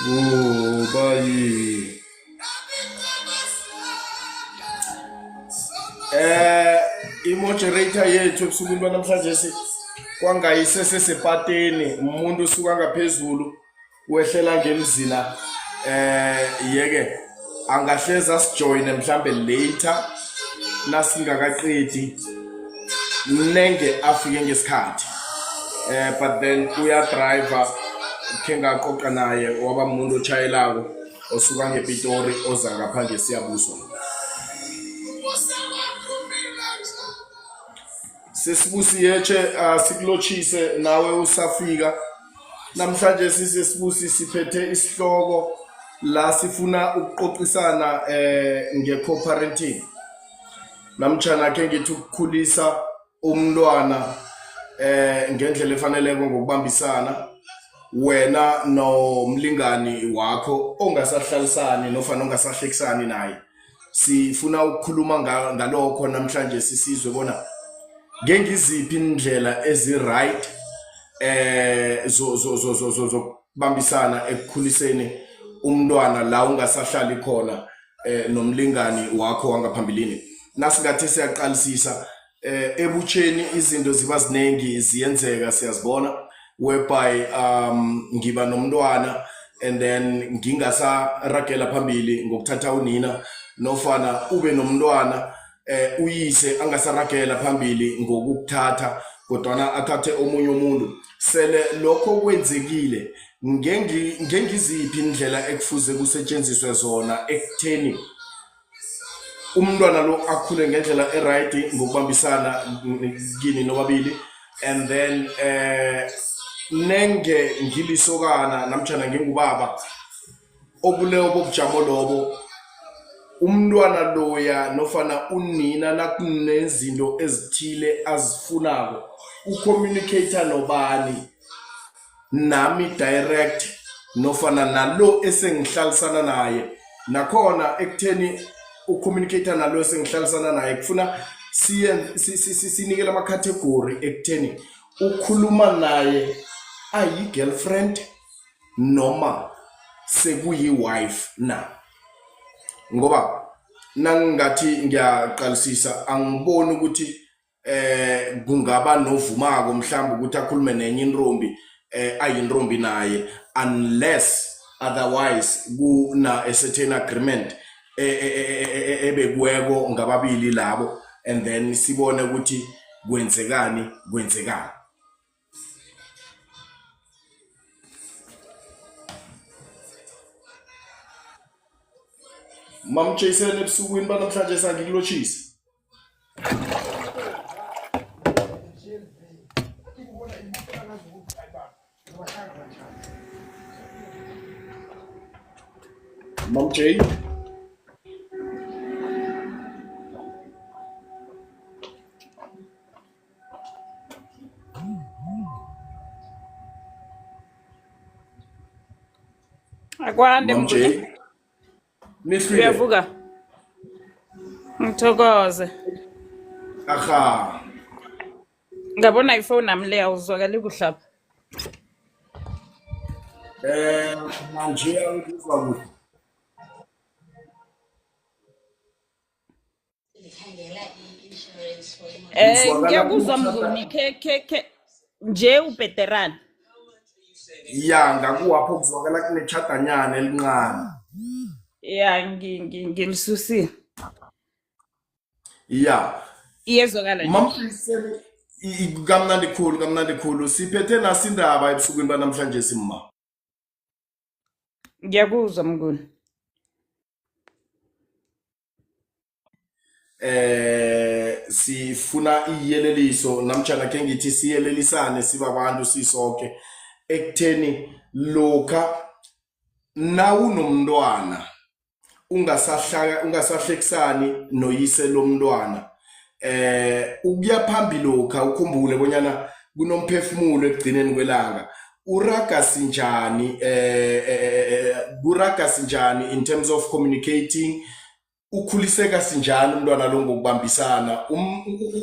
Kubayini? I-moderator yethu ebusukwini banamhlanje kwangayise sesepateni umuntu usuka ngaphezulu wehlela ngemzila yeke angahleza sijoyine mhlambe later nasingakaqedi nenge afike ngesikhathi but then uyadriver khe ngaqoqa naye waba umuntu otshayelako osuka ngepitori oza ngapha ngesiyabuswa. Sesibusi yetshe asikulotshise nawe usafika. Namhlanje sisesibusi siphethe isihloko la sifuna ukuqoqisana nge-co-parenting. Namtjhana khe ngithi ukukhulisa umntwana ngendlela efaneleko ngokubambisana wena nomlingani wakho ongasahlalisani nofana ongasahlekisani naye. Sifuna ukukhuluma ngalokho namhlanje sisizwe bona ngengiziphi indlela ezi-right zokubambisana ekukhuliseni umntwana la ungasahlali khona nomlingani wakho wangaphambilini. Nasingathi siyaqalisisa ebutsheni izinto ziba ziningi ziyenzeka siyazibona whereby ngiba nomntwana and then ngingasaragela phambili ngokuthatha unina nofana ube nomntwana uyise angasaragela phambili ngokukuthatha kodwana athathe omunye umuntu. Sele lokho kwenzekile ngengiziphi indlela ekufuze kusetshenziswe zona ekutheni umntwana lo akhule ngendlela e-right ngokubambisana kini nobabili, and then nenge ngilisokana namtjhana ngingubaba obuleyo bobujamo lobo, umntwana loya nofana unina nakunezinto ezithile azifunako ucommunicator nobani, nami direct nofana nalo esengihlalisana naye? Nakhona ekutheni ucommunicator nalo esengihlalisana naye kufuna siye sinikele ama-category ekutheni ukhuluma naye ayi-girlfriend noma sekuyi-wife na, ngoba nangingathi ngiyaqalisisa angiboni ukuthi kungaba novumako mhlawumbe ukuthi akhulume nenye intombi ayintombi naye, unless otherwise kuna a certain agreement ebekuweko ngababili labo, and then sibone ukuthi kwenzekani kwenzekani. Mamjayiseni ebusukwini banamhlanje sangikulotshise. Mam J. Akwande Mam J. Mnguni. Nihlwile. Uyavuka. Ngithokoze. Aha. Ngabona ifoni nami le awuzwakali kuhle apha. Manje angizwa kuhle. Ngizwakala Ngiyakuzwa kuhle. Mnguni ke ke ke nje ubheterana. Ya, ngakuwapho kuzwakala kunetjhadanyana elincane. Ya ngilisusile. Ya. Iyezwakala nje. Mamfiseni kamnandi khulu, kamnandi khulu. Siphethe nasindaba ebusukwini banamhlanje simma. Ngiyakuzwa Mnguni. Sifuna iyeleliso namtjhana ke ngithi siyelelisane sibabantu sisonke ekutheni lokha nawunomntwana ungasahlaka ungasahlekisani noyise lomntwana ukuya phambili lokha ukhumbule bonyana kunomphefumulo ekugcineni kwelanga, uraga sinjani kuraga sinjani in terms of communicating, ukhuliseka sinjani umntwana lo ngokubambisana,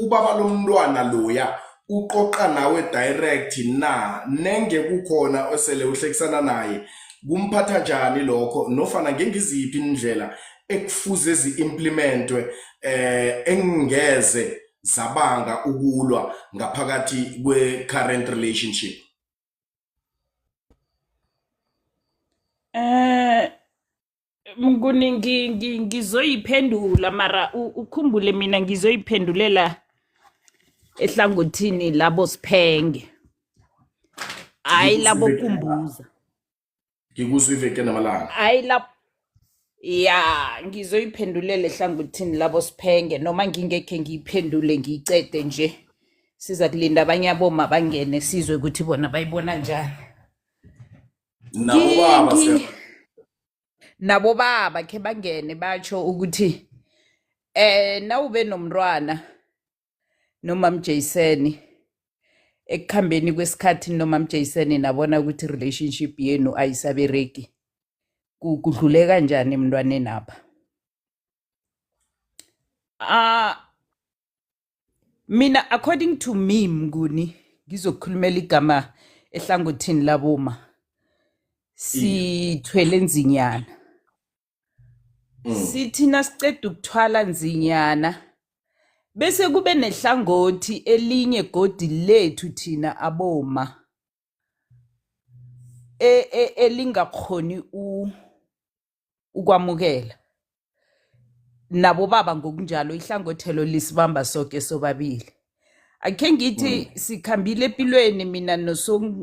ubaba lomntwana loya uqoqa nawe direct na nenge kukhona osele uhlekisana naye. Kumphatha njani lokho nofana ngengiziphi indlela ekufuze zi-implementwe engeze zabanga ukulwa ngaphakathi kwe-current relationship? Mnguni, ngizoyiphendula mara ukhumbule mina ngizoyiphendulela ehlangothini labo siphenge, hayi labo kumbuza. Ngikuzwa iveke namalanga. Hayi la, ya, ngizoyiphendulela ehlangothini labo siphenge, noma ngingekhe ngiyiphendule ngiyicede nje. Siza kulinda abanye aboma bangene, sizwe ukuthi bona bayibona njani. Nabo baba siya. Nabo baba khe bangene batsho ukuthi nawube nomntwana nomam Jason, ekukhambeni kwesikhathi nomam Jason nabona ukuthi relationship yenu ayisabereki, kudlule kanjani emntwaneni apha? Ah, mina, according to me, Mnguni, ngizokukhulumela igama ehlangothini laboma, sithwele nzinyana. Sithi nasiceda ukuthwala nzinyana, bese kube nehlangothi elinye godi lethu thina aboma elingakhoni ukwamukela nabo baba ngokunjalo. Ihlangothelo lisibamba soke sobabili. Akhe ngithi sikhambile empilweni, mina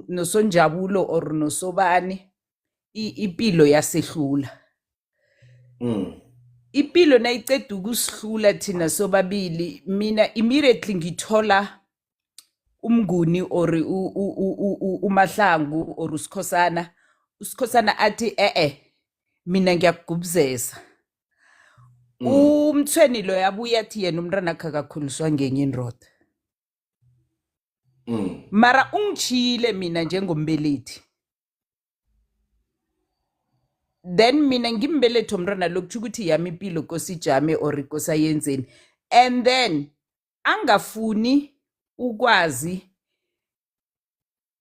nosonjabulo or nosobani, impilo yasehlula. Impilo nayiceda ukusihlula thina sobabili, mina immediately ngithola uMnguni or uMahlangu or uSikhosana, uSikhosana athi, "Eh, mina ngiyakugubuzesa." Umthweni lo yabuya athi yena umntwana akhe akakhuliswa ngenye indoda. Mara ungitshiyile mina njengombelethi. Then mina ngimbelethi womntwana lo, kutho ukuthi yami impilo kosijame or kosayenzeni, and then angafuni ukwazi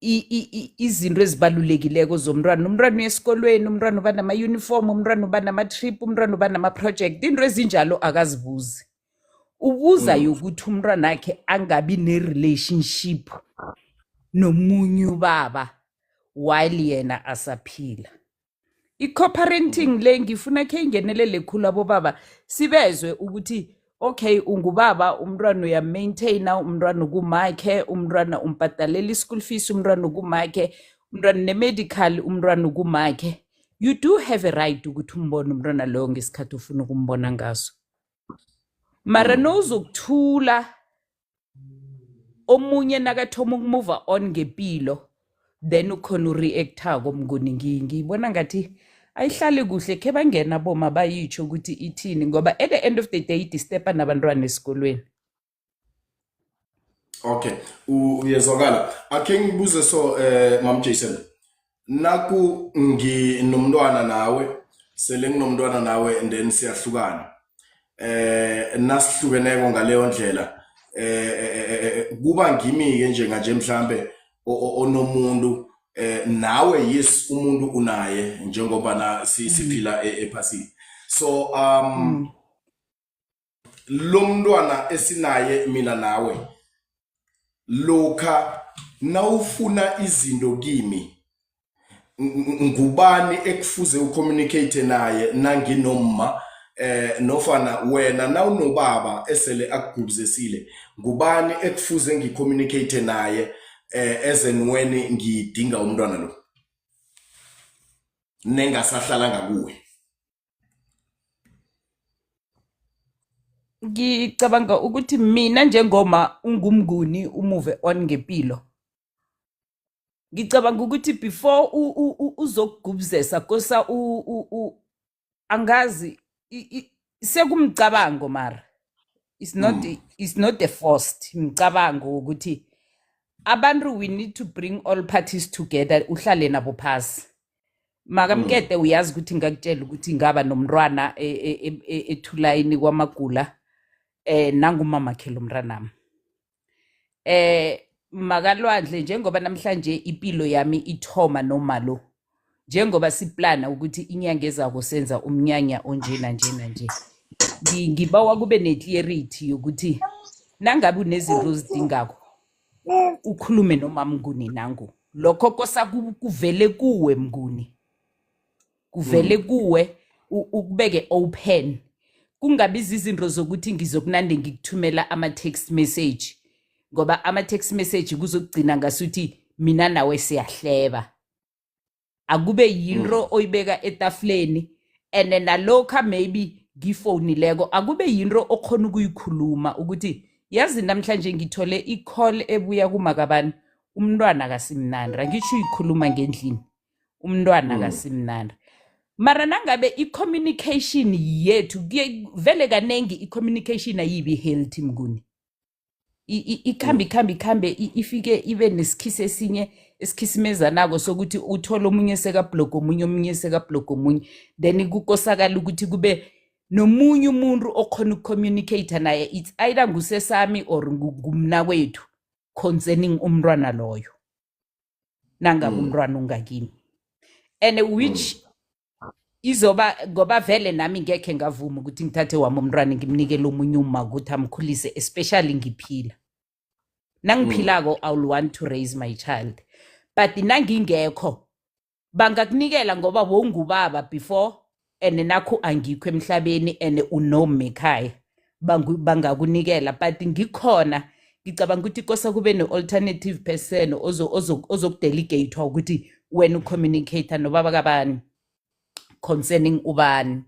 izinto ezibalulekileko zomntwana. Umntwana uya esikolweni, umntwana uba nama-uniform, umntwana uba nama-trip, umntwana uba nama-project, into ezinjalo akazibuzi. Ubuza yokuthi umntwanakhe angabi ne-relationship nomunye ubaba while yena asaphila. I-co-parenting le ngifuna khe ingenelele khulu, abobaba sibezwe ukuthi okay, ungubaba, umntwana uyamaintaina, umntwana ukumakhe, umntwana umbhadalela i-school fees, umntwana ukumakhe, umntwana ne-medical, umntwana ukumakhe. You do have a right ukuthi umbone umntwana loyo ngesikhathi ufuna ukumbona ngaso. Mara nowuzokuthula, omunye nakathoma ukumove on ngempilo, then ukhona ureactako. Mnguni, ngiyibona ngathi ayihlali kuhle. Khe bangena boma bayitsho ukuthi ithini, ngoba at the end of the day idisturba nabantwana esikolweni. Okay, uyezwakala. Akhe ngibuze so, Mam Jason. Naku nginomntwana nawe, sele nginomntwana nawe and then siyahlukana. Nasihlukeneko ngaleyo ndlela, kuba ngimi ke njenganje mhlambe onomuntu nawe, yes, umuntu unaye njengoba na siphila ephasini. So lo mntwana esinaye mina nawe, lokha nawufuna izinto kimi, ngubani ekufuze ucommunicate naye nanginomma, nofana wena nawunobaba esele akugubuzesile, ngubani ekufuze ngicommunicate naye as and when ngidinga umntwana lo nengasahlala ngakuwe? Ngicabanga ukuthi mina njengoma unguMnguni umove on ngempilo, ngicabanga ukuthi before uzokugubuzesa kosa angazi, sekumcabango, mara it's not it's not a forced mcabango wokuthi abantu, we need to bring all parties together, uhlale nabo phasi. Makamkete, uyazi ukuthi ngakutshela ukuthi ngaba nomntwana ethulayini kwamagula, nangumama khe lo mntwanami. Makalwandle, njengoba namhlanje impilo yami ithoma noma lo Njengoba siplana ukuthi inyanga ezako senza umnyanya onjena njena nje, ngibawa kube ne-clarity yokuthi nangabe unezinto ozidingako ukhulume noma Mnguni nangu. Lokho kosa kuvele kuwe Mnguni, kuvele kuwe, ukubeke open, kungabi izinto zokuthi ngizokunande ngikuthumela ama-text message, ngoba ama-text message kuzokugcina ngasuthi mina nawe siyahleba. Akube yinto oyibeka etafuleni, and nalokha maybe ngifonileko akube yinto okhona ukuyikhuluma ukuthi yazi namhlanje ngithole i-call ebuya kumakabani, umntwana akasimnandi. Angisho uyikhuluma ngendlini, umntwana akasimnandi. Mara nangabe i-communication yethu vele kanengi i-communication ayibi healthy Mnguni, ikhambe ikhambe ikhambe, ifike ibe nesikhisi esinye esikhisimezanako sokuthi uthole omunye sekablock omunye, omunye sekablock omunye, then kukosakala ukuthi kube nomunye umuntu okhona ukucommunicate naye. It's either ngusesami or ngumnakwethu concerning umntwana loyo, nangabe umntwana ungakimi, and which izoba ngoba vele nami ngekhe ngavuma ukuthi ngithathe wami umntwana ngimnikele omunye uma ukuthi amkhulise, especially ngiphila. Nangiphilako, I will want to raise my child, but nangingekho bangakunikela ngoba wongubaba before, and nakho angikho emhlabeni and unomma ekhaya, bangakunikela. But ngikhona, ngicabanga ukuthi kosa kube ne-alternative person ozokudelegatwa ukuthi wena ucommunicate nobaba kabani concerning ubani,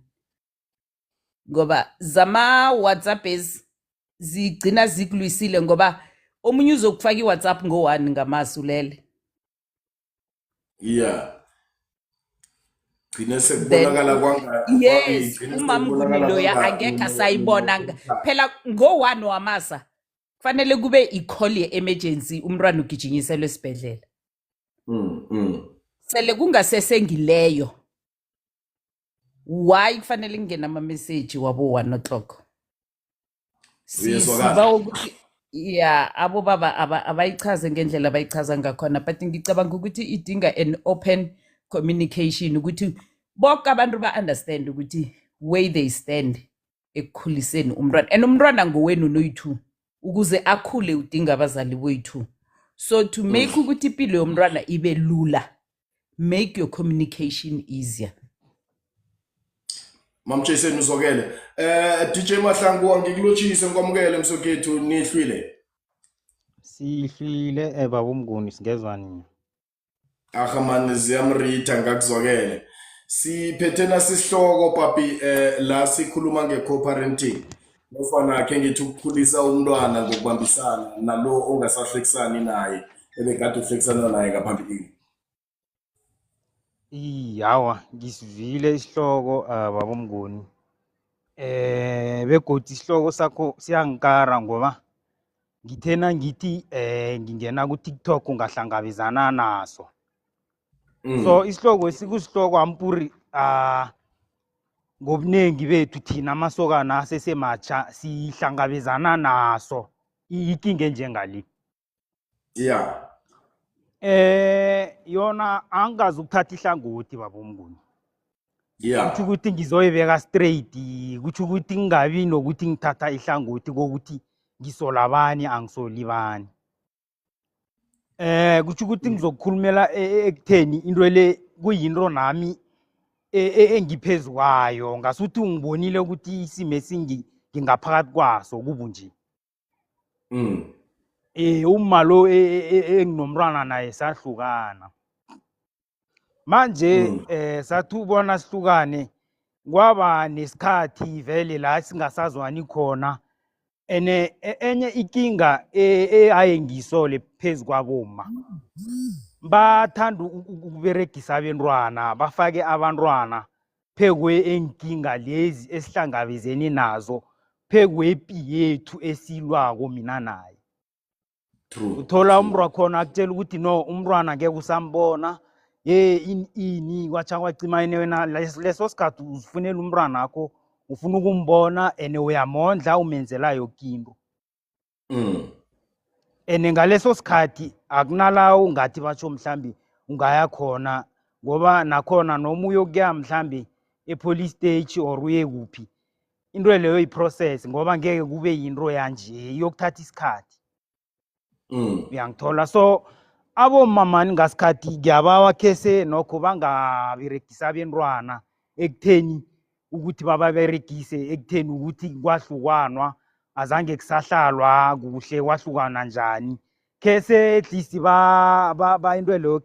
ngoba zama-WhatsApp zigcina zikulwisile, ngoba omunye uzokufaka i-WhatsApp ngo-1 ngamasu ulele. Yeah, gcine Then sekubonakala kwanga yes, igcine umamnguni sekubonakala loya kwanga angekhe asayibona phela ngo-1 wamasa kufanele kube i-call ye-emergency, umntwana ugijinyiselwe esibhedlela. Sele kungasesengileyo, why kufanele kungene ama-message wabo 1 o'clock? Uyezwakala. Sibawa ukuthi ya abobaba abayichaze ngendlela abayichaza ngakhona, but ngicabanga ukuthi idinga an open communication ukuthi bonke abantu ba-understand ukuthi where they stand ekukhuliseni umntwana, and umntwana ngowenu noyi-two. Ukuze akhule udinga abazali boyi-two, so to make ukuthi impilo yomntwana ibe lula, make your communication easier. Mam Jason, uzokele. DJ Mahlangu, angikulotshise ngikwamukele msokethu, nihlwile. Sihlwile, baba uMnguni, singezwa nini? Aha man, ziyamritha ngakuzwakele. Siphethe nasisihloko papi, la sikhuluma nge-co-parenting. Nofana khe ngithi ukukhulisa umntwana ngokubambisana nalo ongasahlekisani naye ebekade uhlekisana naye ngaphambilini. Iyawa, ngisivile isihloko, baba uMnguni. Begodu isihloko sakho siyangikara ngoba ngithena ngithi ngingena ku TikTok ngahlangabezana naso. So isihloko sikusihloko ampuri, ngobunengi bethu thina amasokana asesematsha sihlangabezana naso ikinga enjengali. Yona angazi ukuthatha ihlangothi, baba uMnguni. Kutho ukuthi ngizoyibeka straight, kutho ukuthi ngingabi nokuthi ngithatha ihlangothi kokuthi ngisola bani, angisoli bani. Kutho ukuthi ngizokukhulumela ekutheni into le kuyinto nami engiphezu kwayo, ngasuthi ungibonile ukuthi isimo esingi ngingaphakathi kwaso kubunje. Uma lo enginomntwana naye sahlukana. Manje sathi ubona sihlukane, kwaba nesikhathi vele la singasazwani khona, ene enye ikinga eyaye ngisole phezu kwaboma, bathanda ukuberegisa abentwana, bafake abantwana phekwe enkinga lezi esihlangabezene nazo, phekwepi yethu esilwako mina naye. Uthola umntu wakhona akutshela ukuthi no, umntwana ngeke usambona, ye ini ini, kwatsha kwacima. Ene wena leso sikhathi uzifunela umntwana akho, ufuna ukumbona, ene uyamondla, umenzela yoke into. Ene ngaleso sikhathi akunala ungathi batsho mhlambi ungaya khona. Ngoba nakhona noma uyokuya mhlambe e-police stage or uye kuphi, into leyo yi-process, ngoba ngeke kube yinto yanje, iyokuthatha isikhathi. Uyangithola? So abomamani ngasikhathi ngiyabawa khese nokho bangaberegisi abentwana ekutheni ukuthi bababeregise ekutheni ukuthi kwahlukanwa, azange kusahlalwa kuhle, kwahlukana njani. Khese at least ba into leyo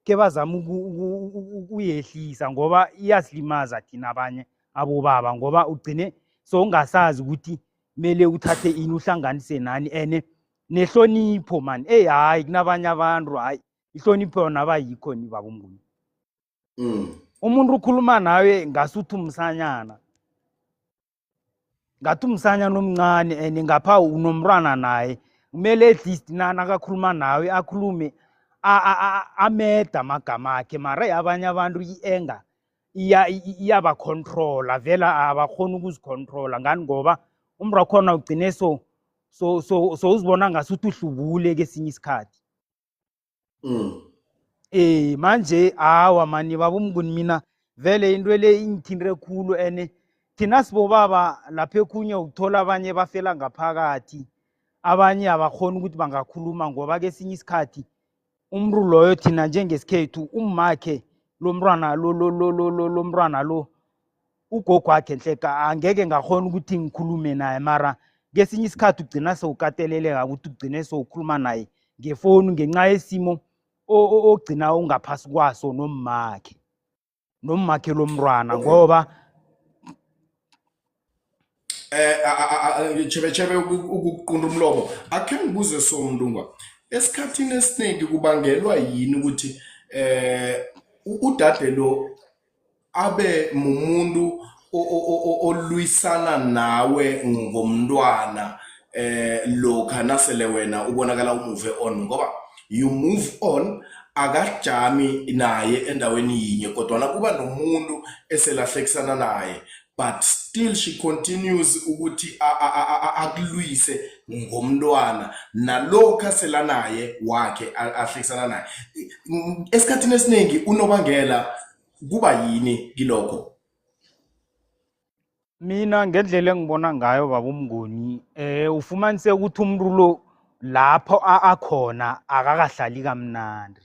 khe bazama ukuyehlisa, ngoba iyasilimaza thina abanye abobaba, ngoba ugcine sowungasazi ukuthi kumele uthathe ini uhlanganise nani. Ene nehlonipho man, eyi hayi, kunabanye abantu, hayi, ihlonipho yona abayikho ni, baba uMnguni. Umuntu ukhuluma nawe ngasuthi umsanyana, ngathi umsanyana omncane, and ngapha unomntwana naye. Kumele at least nakakhuluma nawe akhulume ameda amagama akhe. Mara eyi, abanye abantu i-anger iyabacontrola vele, abakhoni ukuzicontrola. Ngani? Ngoba umntu wakhona ugcine so uzibona ngasuthi uhlubule kesinye isikhathi. Manje awa mani, baba uMnguni, mina vele into le ingithinte khulu. Ene thina sibobaba lapha ekhunye ukuthola abanye bafela ngaphakathi, abanye abakhoni ukuthi bangakhuluma, ngoba kesinye isikhathi umuntu loyo, thina njengesikhethu, ummakhe lomntwana lo lo lo lo lo lomntwana lo, ugogo wakhe nhleka, angeke ngakhona ukuthi ngikhulume naye. Mara kesinye isikhathi ugcina sewukateleleka ukuthi ugcine sewukhuluma naye ngefoni ngenxa yesimo ogcina ungaphasi kwaso nommakhe lomntwana. Ngoba Chebe chebe ukuqunda umlomo, akhe ngibuze soMntungwa, esikhathini esiningi kubangelwa yini ukuthi udade lo abe mumuntu olwisana nawe ngomntwana lokha nasele wena ubonakala umove on? Ngoba you move on, akajami naye endaweni yinye, kodwana kuba nomuntu eselahlekisana naye, but still she continues ukuthi akulwise ngomntwana nalokhu aselanaye wakhe ahlekisana naye. Esikhathini esiningi unobangela kuba yini kilokho? Mina ngendlela engibona ngayo, baba uMnguni, ufumanise ukuthi umuntu lo lapho akhona akakahlali kamnandi.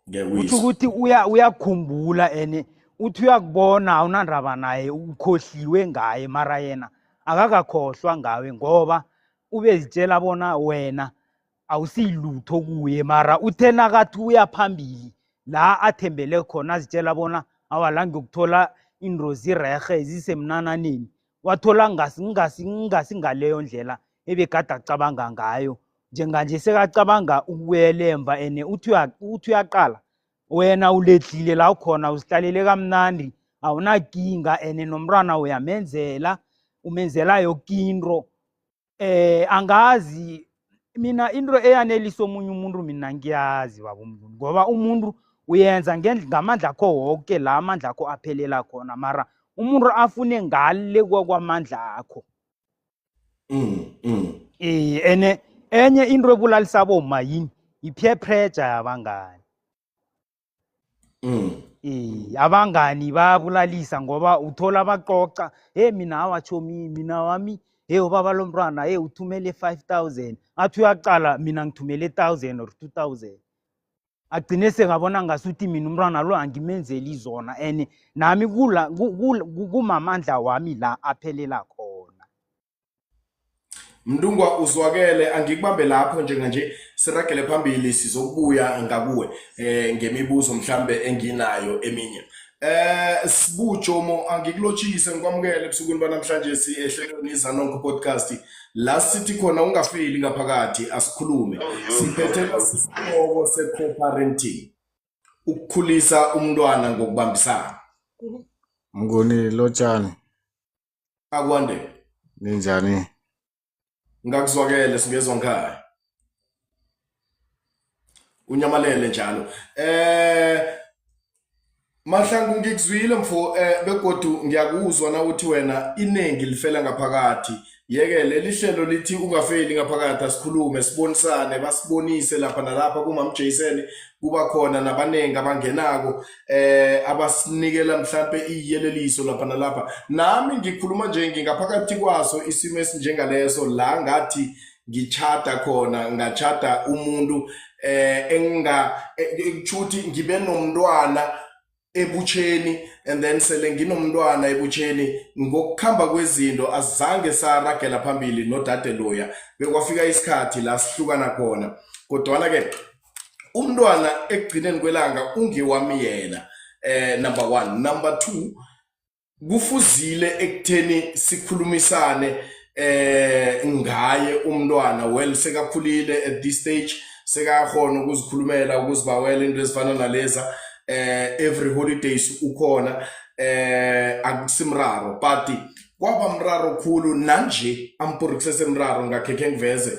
Kuthi Ngiyakuyizwa. Ukuthi uyakhumbula ene uthi uyakubona awunandaba naye, ukhohliwe ngaye, mara yena akakakhohlwa ngawe, ngoba ubezitshela bona wena awusiyilutho kuye. Mara uthe nakathi uya phambili la athembele khona, azitshela bona awa, la ngiyokuthola into zirehe zisemnananeni, wathola ngasi ngaleyo ndlela ebegade acabanga ngayo. Njenganje sekacabanga ukubuyela emva, ene uthi uyaqala wena uledlile la ukhona, uzihlalele kamnandi, awunakinga, ene nomntwana uyamenzela, umenzela yoke into. Angazi mina into eyanelisa omunye umuntu, mina ngiyazi, baba uMnguni, ngoba umuntu uyenza ngamandla akho wonke la amandla akho aphelela khona, mara umuntu afune ngale kwamandla akho. Ene enye into ebulalisa bomma yini? I-peer pressure yabangani. Abangani bayabulalisa, ngoba uthola baxoxa, hey, mina awa chomi, mina wami, hey, ubaba lomntwana, hey, uthumele 5000. Athi uyaqala, mina ngithumele 1000 or 2000, agcine sekabona ngasuthi mina umntwana lo angimenzeli zona, and nami kula kumamandla wami la aphelela khona. Mntungwa, uzwakele, angikubambe lapho njenganje, siragele phambili, sizokubuya ngakuwe ngemibuzo mhlambe enginayo eminye. Sibu Jomo, angikulotshise, ngikwamukele ebusukwini banamhlanje si ehlelweni iZanonke Podcast, la sithi khona ungafeli ngaphakathi, asikhulume. Siphethe isihloko se-co-parenting, ukukhulisa umntwana ngokubambisana. Mnguni, lotshani. Akwande. Ninjani? Ngakuzwakele, singezwa ngikhaya. Unyamalele njalo. Mahlangu, ngikuzwile mfo, begodu ngiyakuzwa na uthi wena iningi lifela ngaphakathi. Yeke leli hlelo lithi ungafeli ngaphakathi, asikhulume, sibonisane, basibonise lapha nalapha kumam Jason, kuba khona nabaningi abangenako abasinikela mhlambe iyeleliso lapha nalapha. Nami ngikhuluma nje ngingaphakathi kwaso isimo esinjengaleso la ngathi ngitjhada khona, ngatjhada umuntu enginga ekuthuthi ngibe nomntwana ebutsheni, and then sele nginomntwana ebutsheni, ngokukhamba kwezinto azange saragela phambili nodade loya, bekwafika isikhathi la sihlukana khona. Kodwana ke umntwana ekugcineni kwelanga ungewami yena, number 1. Number 2, kufuzile ekutheni sikhulumisane ngaye umntwana. Well, sekakhulile at this stage, sekakhona ukuzikhulumela, ukuzibawela into ezifana naleza, every holidays ukhona, akusimraro, but kwaba mraro khulu nanje ampuri kusesemraro. Ngakhekhe ngiveze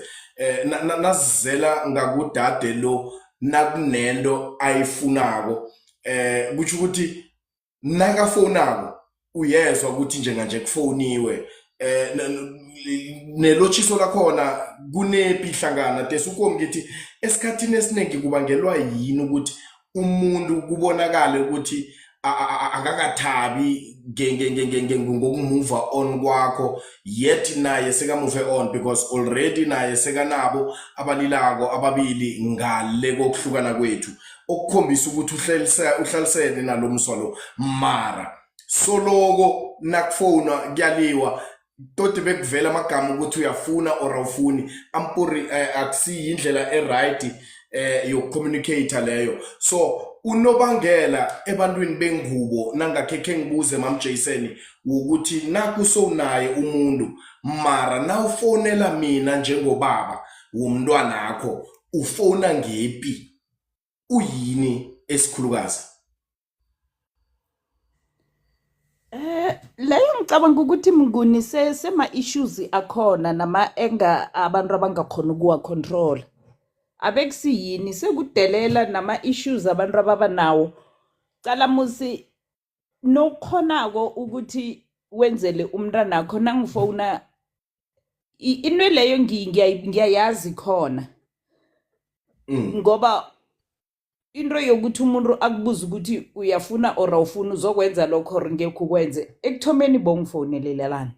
nazizela ngakudade lo nakunento ayifunako, kutsho ukuthi nakafonako uyezwa ukuthi njenganje kufoniwe, nelotshiso lakhona kunepi hlangana desukomi. Ngithi esikhathini esiningi kubangelwa yini ukuthi umuntu kubonakale ukuthi akakathabi ngokumove on kwakho, yet naye sekamove on, because already naye sekanabo abalilako ababili ngale kokuhlukana kwethu, okukhombisa ukuthi uhlalisene nalo mswa lo, mara soloko nakufonwa kuyaliwa toti, bekuvela amagama ukuthi uyafuna or awufuni ampuri, akusiyindlela e-right yokucommunicate leyo. So unobangela ebantwini bengubo, nangakhe khe ngibuze mam Jason ukuthi naku sowunaye umuntu, mara nawufonela mina njengobaba womntwanakho ufona ngepi, uyini esikhulukazi? Leyo ngicabanga ukuthi Mnguni sema issues akhona nama enga abantu abangakhona ukuwa control. Abekusiyini sekudelela nama issues abantu ababa nawo. Cala musi nokhonako ukuthi wenzele umntwanakho nangifona into leyo ngiyayazi khona. Ngoba into yokuthi umuntu akubuze ukuthi uyafuna or awufuni, uzokwenza lokho or ngekho ukwenze, ekuthomeni bongifowunelelelana.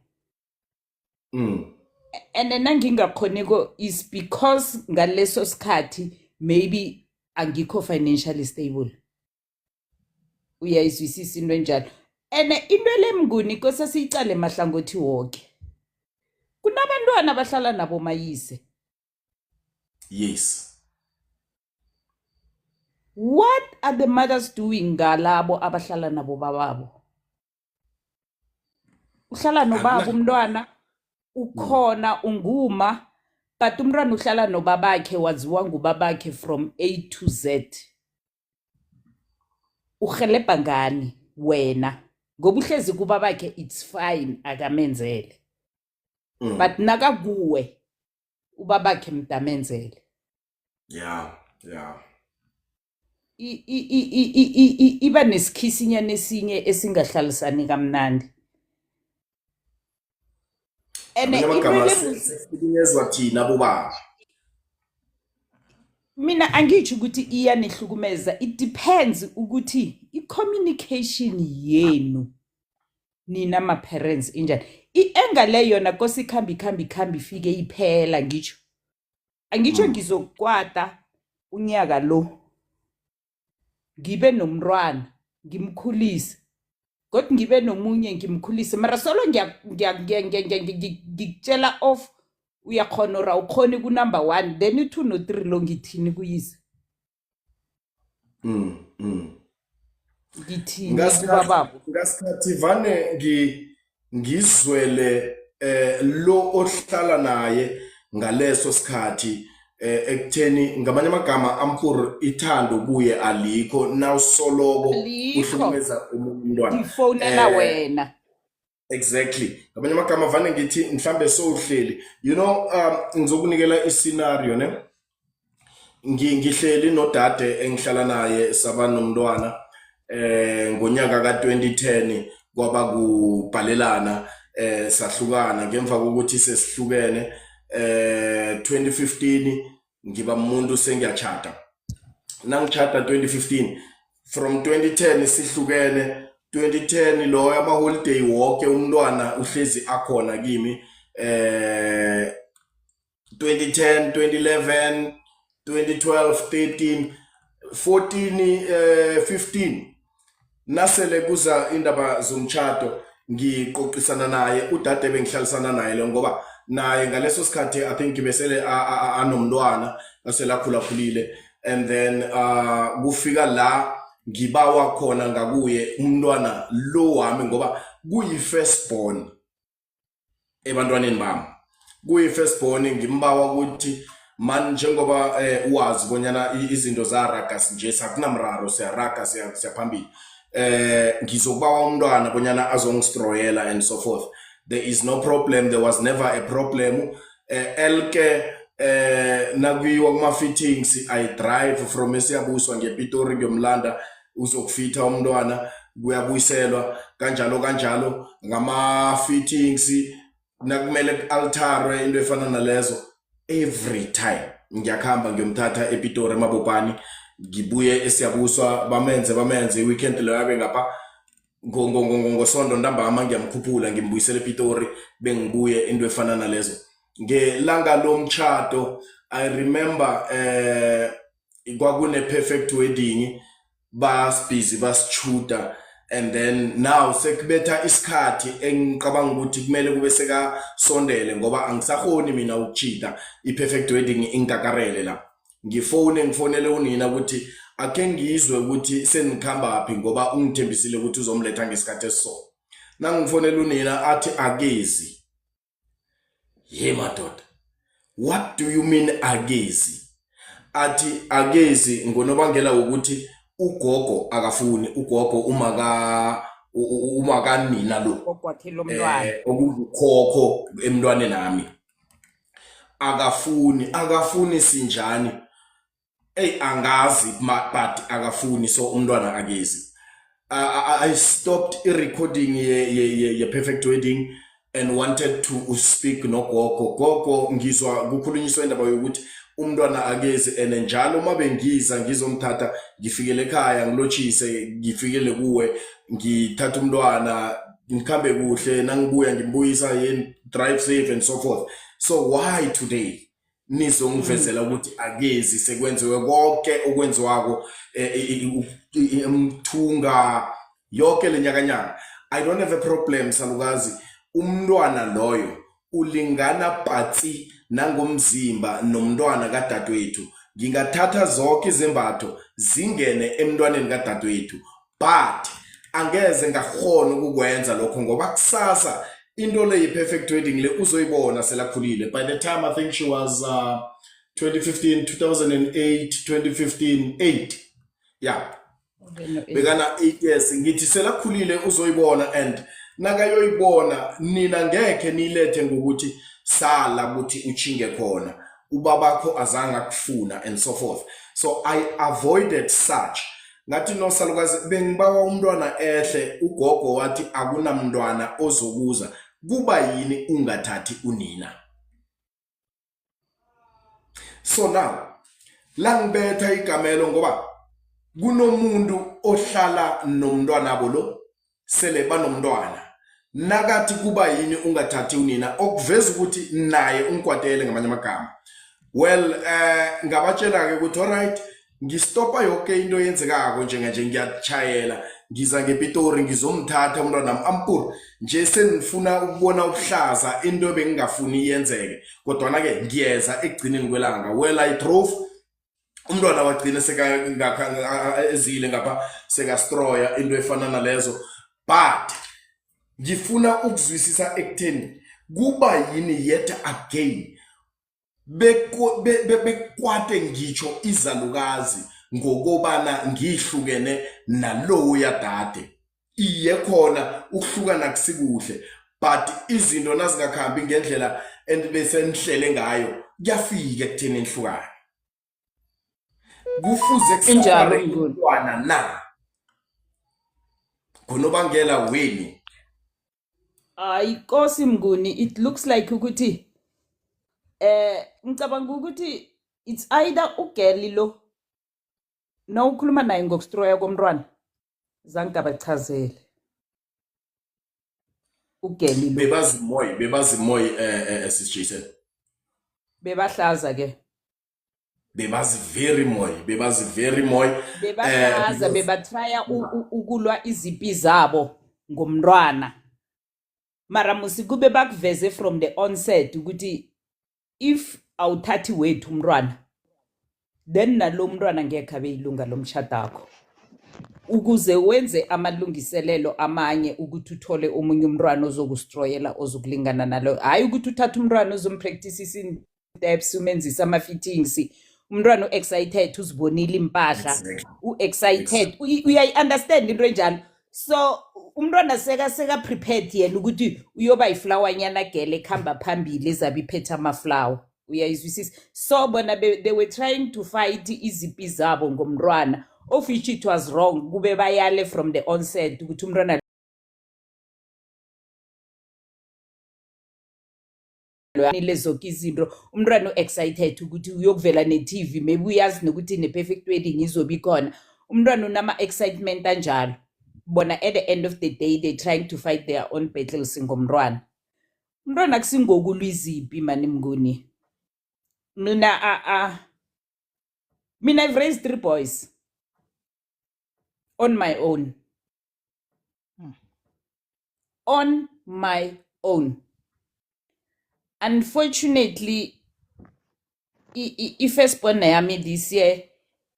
And nangingakhoniko is because ngaleso sikhathi maybe angikho financially stable. Uyayizwisisa into enjalo? And into le Mnguni kose siyicale mahlangothi wonke. Kunabantwana abahlala nabo mayise. What are the mothers doing ngalabo abahlala nabo bababo? Uhlala nobaba umntwana ukhona unguma, but umntwana uhlala nobabakhe, waziwa ngubabakhe from A to Z. Uhelebha ngani wena? Ngoba uhlezi kubabakhe, it's fine, akamenzele. But nakakuwe ubabakhe mdamenzele. Yeah. Iba nesikhisinyana esinye esingahlalisani kamnandi. And Ngamanye amagama into le sihlukunyezwa thina bobaba. Mina angitsho ukuthi iyanihlukumeza, it depends ukuthi i-communication yenu nina ma-parents injani. I-anger le yona kose ikhambe ikhambe ikhambe ifike iphela. Ngitsho angitsho ngizokukwata unyaka lo, ngibe nomntwana ngimkhulise, kodwa ngibe nomunye ngimkhulise, mara solo ngikutshela off, uyakhona or awukhoni ku-number 1, then i-2 no-3 lo ngithini kuyise? Ngithini kubababo? Ngasikhathi vane ngizwele lo ohlala naye ngaleso sikhathi, ekutheni ngamanye amagama ampur ithando kuye alikho, nawusoloko Alikho. uhlukumeza umuntu umntwana. Ngifonela wena. Exactly. Ngamanye amagama vane ngithi mhlambe sowuhleli, ngizokunikela iscenario ne. Ngihleli nodade engihlala naye, saba nomntwana ngonyaka ka-2010, kwaba kubhalelana. Sahlukana ngemva kokuthi sesihlukene 2015 ngiba umuntu sengiyachata. Nangichata 2015, from 2010 sihlukene, 2010 loyo ama holiday wonke umntwana uhlezi akhona kimi, 2010, 2011, 2012, 13, 14, 15, nasele kuza indaba zomtshato ngiqoqisana naye udade bengihlalisana naye lo, ngoba naye ngaleso sikhathi I think besele anomntwana asele akhulakhulile. And then kufika la ngibawa khona ngakuye umntwana lo wami, ngoba kuyi first born ebantwaneni bami, kuyi-first born. Ngimbawa ukuthi man, njengoba wazi bonyana izinto zaraga nje, sakunamraro, siyaraga siyaphambili, ngizokubawa umntwana bonyana azongistroyela and so forth. There is no problem, there was never a problem. Elke nakuyiwa kuma fittings, I drive from eSiyabuswa ngePitori ngiyomlanda, uzokufitha umntwana, kuyabuyiselwa kanjalo kanjalo ngama fittings. Nakumele ku-altarwe, into efana nalezo, every time ngiyakhamba ngiyomthatha ePitori eMabopane, ngibuye eSiyabuswa, bamenze i-weekend leyo abe ngapha. Ngosondo ntambama ngiyamkhuphula, ngimbuyisela ePitori, bengibuye, into efana nalezo. Ngelanga lomtshato, I remember kwakune perfect wedding, basibhizi basishuta, and then now sekubetha isikhathi engicabanga ukuthi kumele kube sekasondele, ngoba angisahoni mina ukuchitha i-perfect wedding ingikakarele la. Ngifone, ngifonele unina ukuthi akhe ngizwe ukuthi senikhamba phi, ngoba ungithembisile ukuthi uzomletha ngesikhathi esiso. Nangifonela unina, athi akezi. Ye madoda, what do you mean akezi? Athi akezi ngonobangela wokuthi ugogo akafuni, ugogo umaka umakanina lo. Gogo lo mntwana. Okungukhokho emntwaneni nami akafuni, akafuni sinjani? Ey, angazi but akafuni, so umntwana akezi. I stopped i-recording ye perfect wedding and wanted to speak nogogo. Gogo, ngizwa kukhulunyiswa indaba yokuthi umntwana akezi, and njalo uma bengiza ngizomthatha, ngifikele ekhaya, ngilotshise, ngifikele kuwe, ngithatha umntwana, ngikhambe kuhle, nangibuya ngimbuyisa yeni, drive safe and so forth. So why today nizongivezela ukuthi akezi, sekwenziwe konke okwenziwako, umthunga yonke lenyakanyaka? I don't have a problem, salukazi. Umntwana loyo ulingana patsi nangomzimba nomntwana kadadewethu. Ngingathatha zonke izembatho zingene emntwaneni kadadewethu, but angeze ngakhona ukukwenza lokho, ngoba kusasa into le yi-perfect wedding le uzoyibona selakhulile. By the time, I think she was 2015, 2008, 2015, 8, yeah, bekana 8 years. Ngithi selakhulile uzoyibona, and nakayoyibona nina ngekhe nilethe ngokuthi sala ukuthi uchinge khona ubabakho azange akufuna and so forth. So I avoided such. Ngathi no, salukazi, bengibawa umntwana ehle, ugogo wathi akunamntwana ozokuza, kuba yini ungathathi unina? So now langibetha igamelo, ngoba kunomuntu ohlala nomntwana bo lo sele banomntwana, nakathi kuba yini ungathathi unina, okuveza ukuthi naye ungikwatele ngamanye amagama. Well, ngabatshela ke ukuthi alright, ngistopa yonke into eyenzekako njenganje, ngiyachayela, ngiza ngePitori, ngizomthatha umntwana nami ampur nje. Senifuna ukubona ubuhlaza, into ebengingafuni iyenzeke, kodwana ke ngiyeza ekugcineni kwelanga. Well, I drove, umntwana wagcina seka ezile ngapha, sekastroya, into efana nalezo. But ngifuna ukuzwisisa ekutheni kuba yini yet again bekwate ngitsho izalukazi ngokobana ngihlukene nalowo yadade. Iye, khona ukuhlukana kusikuhle, but izinto nazingakhambi ngendlela bese nihlele ngayo, kuyafika ekutheni nihlukane. Kufuze Injalo, kusafare Mnguni. umntwana na ngonobangela wenu? Hayi Nkosi Mnguni, it looks like ukuthi ngicabanga ukuthi it's either ugirl lo nawukhuluma naye ngokustroya komntwana zange abachazele ugirl lo. Bebazimoy, bebazimoy, sis Jason. Bebahlaza ke. Bebazi very moy, bebazi very moy. Bebahlaza, bebatrya ukulwa izimpi zabo ngomntwana. Mara musi kube bakuveze from the onset ukuthi if awuthathi wethu umntwana, then nalo mntwana ngekhe abe yilunga lomshadakho, ukuze wenze amalungiselelo amanye ukuthi uthole omunye umntwana ozokustroyela, ozokulingana nalo. Hhayi ukuthi uthathe umntwana uzompracticisa steps, umenzisa ama-fittings, umntwana u-excited, uzibonile impahla, u-excited, uyayi-understand into enjalo. So umntwana seka prepared yena ukuthi uyoba yiflawanyana gele ekuhamba phambili, ezabe iphethe amaflower, uyayizwisisa? So bona they were trying to fight izimpi zabo ngomntwana, of which it was wrong. Kube bayale from the onset ukuthi umntwana loyanile zonke izinto, umntwana u-excited ukuthi uyokuvela ne-TV, maybe uyazi nokuthi ne-perfect wedding izobe ikhona, umntwana unama-excitement anjalo. Bona at the end of the day they trying to fight their own battles ngomntwana. Umntwana akusingokulwa izimpi mani Mnguni. Mina a a mina I've raised three boys on my own, on my own. Unfortunately, i-firstborn yami this year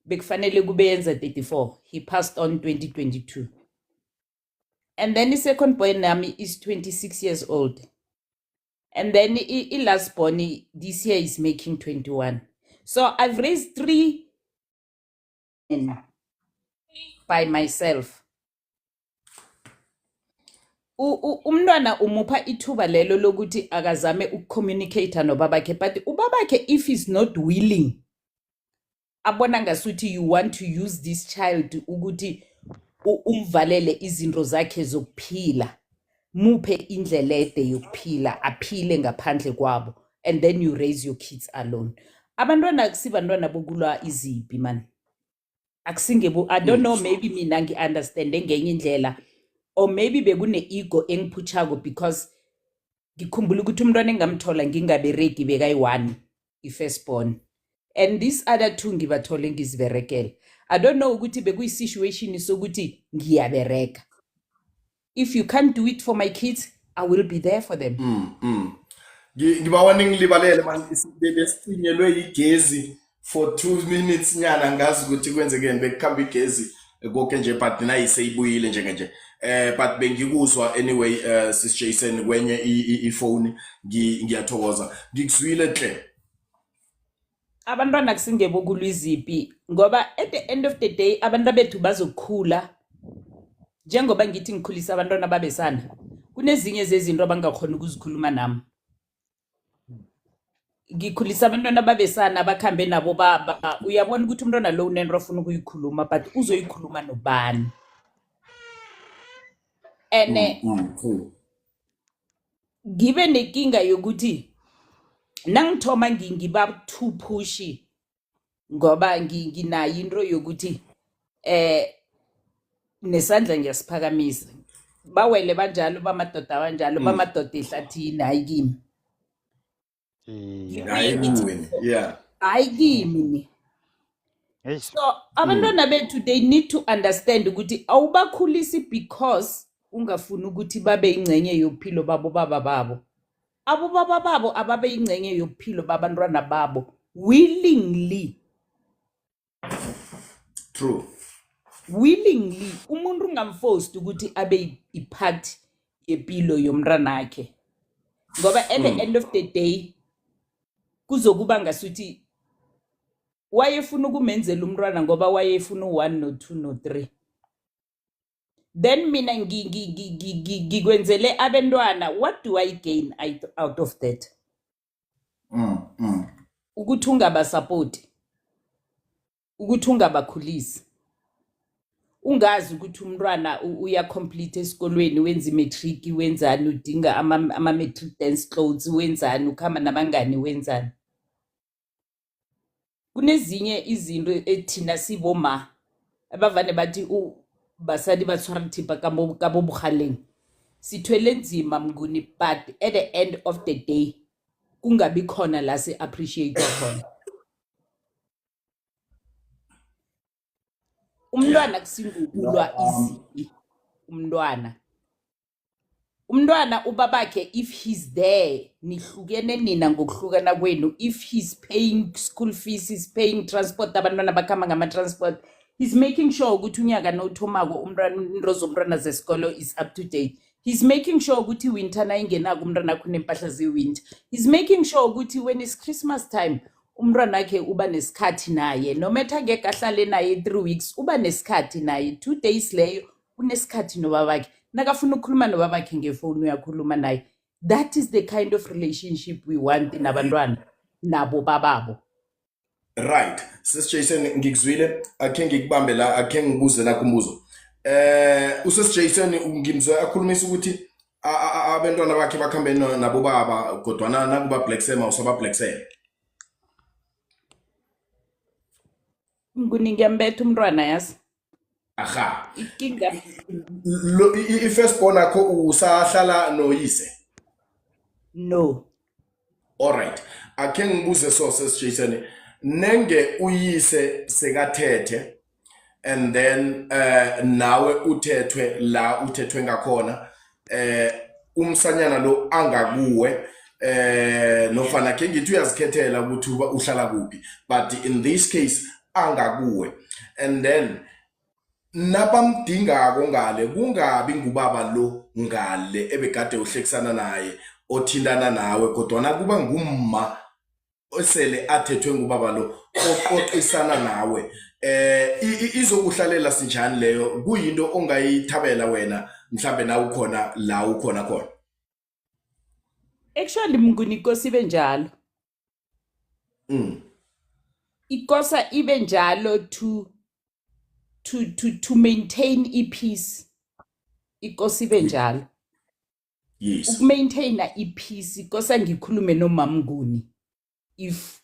bekufanele kube yenza 34, he passed on 2022, and then i-second born yami is 26 years old, and then i-last born this year is making 21. So I've raised three men by myself. Umntwana umupha ithuba lelo lokuthi akazame ukucommunicate nobabakhe, but ubabakhe, if he's not willing, abona ngasuthi you want to use this child ukuthi umvalele izinto zakhe zokuphila, muphe indlela ede yokuphila, aphile ngaphandle kwabo, and then you raise your kids alone. Abantwana akusibantwana bokulwa izimpi man, akusingebo. I don't know, maybe mina ngi-understande ngenye indlela, or maybe bekune-ego engiphuchako, because ngikhumbula ukuthi umntwana engamthola ngingaberegi bekayi-one, i-firstborn, and these other two ngibathole ngiziberekela. I don't know ukuthi bekuyi-situation sokuthi ngiyabereka. If you can't do it for my kids, I will be there for them. Ngibawa ningilibalele man, besicinyelwe igezi for 2 minutes nyana, ngazi ukuthi kwenzekeni, bekukhamba igezi konke nje, but nayi seyibuyile njengenje. But bengikuzwa anyway, sis Jason, kwenye ifone. Ngiyathokoza, ngikuzwile hle. Abantwana kusingebokulwa izimpi, ngoba at the end of the day abantu bethu bazokhula. Njengoba ngithi ngikhulisa abantwana babesana, kunezinye zezinto abangakhona ukuzikhuluma nami. Ngikhulisa abantwana babesana bakhambe nabo baba, uyabona ukuthi umntwana lo unento afuna ukuyikhuluma, but uzoyikhuluma nobani? Ene True. Ngibe nenkinga yokuthi nangithoma ngiba too pushy, ngoba nginayo into yokuthi nesandla ngiyasiphakamisa, bawele banjalo, bamadoda banjalo, bamadoda ehlathini, hayi kimi. Iye. Hayi Ngibuye ngithi kuwe, yeah. Hayi kimi ni. Eish. So abantwana bethu, they need to understand ukuthi awubakhulisi because ungafuni ukuthi babe ingcenye yobuphilo babo baba babo. Abobaba babo ababe ingcenye yobuphilo babantwana babo willingly. True. Willingly. Umuntu ungamforced ukuthi abe ipart yempilo yomntwanakhe, ngoba at the end of the day kuzokuba ngasuthi wayefuna ukumenzela umntwana ngoba wayefuna u-one no-two no-three, then mina ngikwenzele abentwana. What do I gain out of that? Ukuthi ungabasapoti, ukuthi ungabakhulisi. Ungazi ukuthi umntwana uya complete esikolweni, wenza imatric, wenzani, udinga ama-matric dance clothes, wenzani, ukhamba nabangani, wenzani. Kunezinye izinto ethina siboma abavane bathi basadi ba tshwara thipa ka bo bogaleng. Sithwele nzima Mnguni, but at the end of the day kungabi khona la si-appreciate khona. Umntwana kusingukulwa izipi. Umntwana ubabakhe, if he's there, nihlukene nina ngokuhlukana kwenu. If he's paying school fees, he's paying transport, abantwana bakhamba ngama-transport, he's making sure ukuthi unyaka nowuthomako umntwana into zomntwana zesikolo is up to date. He's making sure ukuthi winter nayingenako umntwana akho unempahla ze-winter. He's making sure ukuthi when it's Christmas time umntwana wakhe uba nesikhathi naye, no matter ngeke ahlale naye 3 weeks, uba nesikhathi naye 2 days leyo unesikhathi nobabakhe. Nakafuna ukukhuluma nobabakhe ngefoni uyakhuluma naye. That is the kind of relationship we want nabantwana nabo bababo. Right, Sis Jason, ngikuzwile, akhe ngikubambe la, akhe ngibuze nakho umbuzo. USis Jason ngimzwe akhulumisa ukuthi abantwana bakhe bakhambe nabo baba, kodwana nakuba Black Sam awusaba Black Sam. Nguni ngiyambetha umntwana yazi. Aha. Ikinga. Lo i-first born akho usahlala noyise? No. All right. Akhe ngibuze so, Sis Jason, nenge uyise sekathethe and then nawe uthethwe la uthethwe ngakhona, umsanyana lo angakuwe, nofana ke ngithi uyazikhethela ukuthi uhlala kuphi, but in this case angakuwe, and then nabamdingako ngale kungabi ngubaba lo ngale ebegade uhlekisana naye othintana nawe, kodwana kuba ngumma osele athethwe ngubaba lo oqoqisana nawe, izokuhlalela sinjani leyo? Kuyinto ongayithabela wena mhlambe na ukhona la ukhona khona? Actually Mnguni, inkosi ibe njalo. Ikosa ibe njalo to maintain i-peace. Ikosi ibe njalo. Ukumaintaina i-peace, ikosa ngikhulume noMamnguni if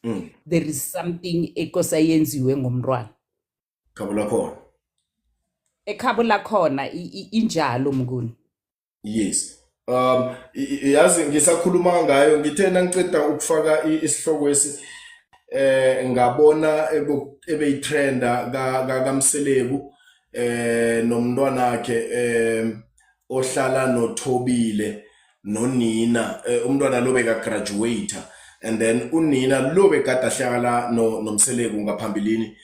there is something ekosa yenziwe ngomntwana. Khabo lakhona. Ekhabo lakhona injalo Mnguni. Yes. Yazi ngisakhuluma ngayo, ngithe nangiceda ukufaka isihloko esi, ngabona ebeyitrenda kaMseleku nomntwana wakhe ohlala noThobile nonina, umntwana lo beka graduate, and then unina lo bekade ahlala noMseleku ngaphambilini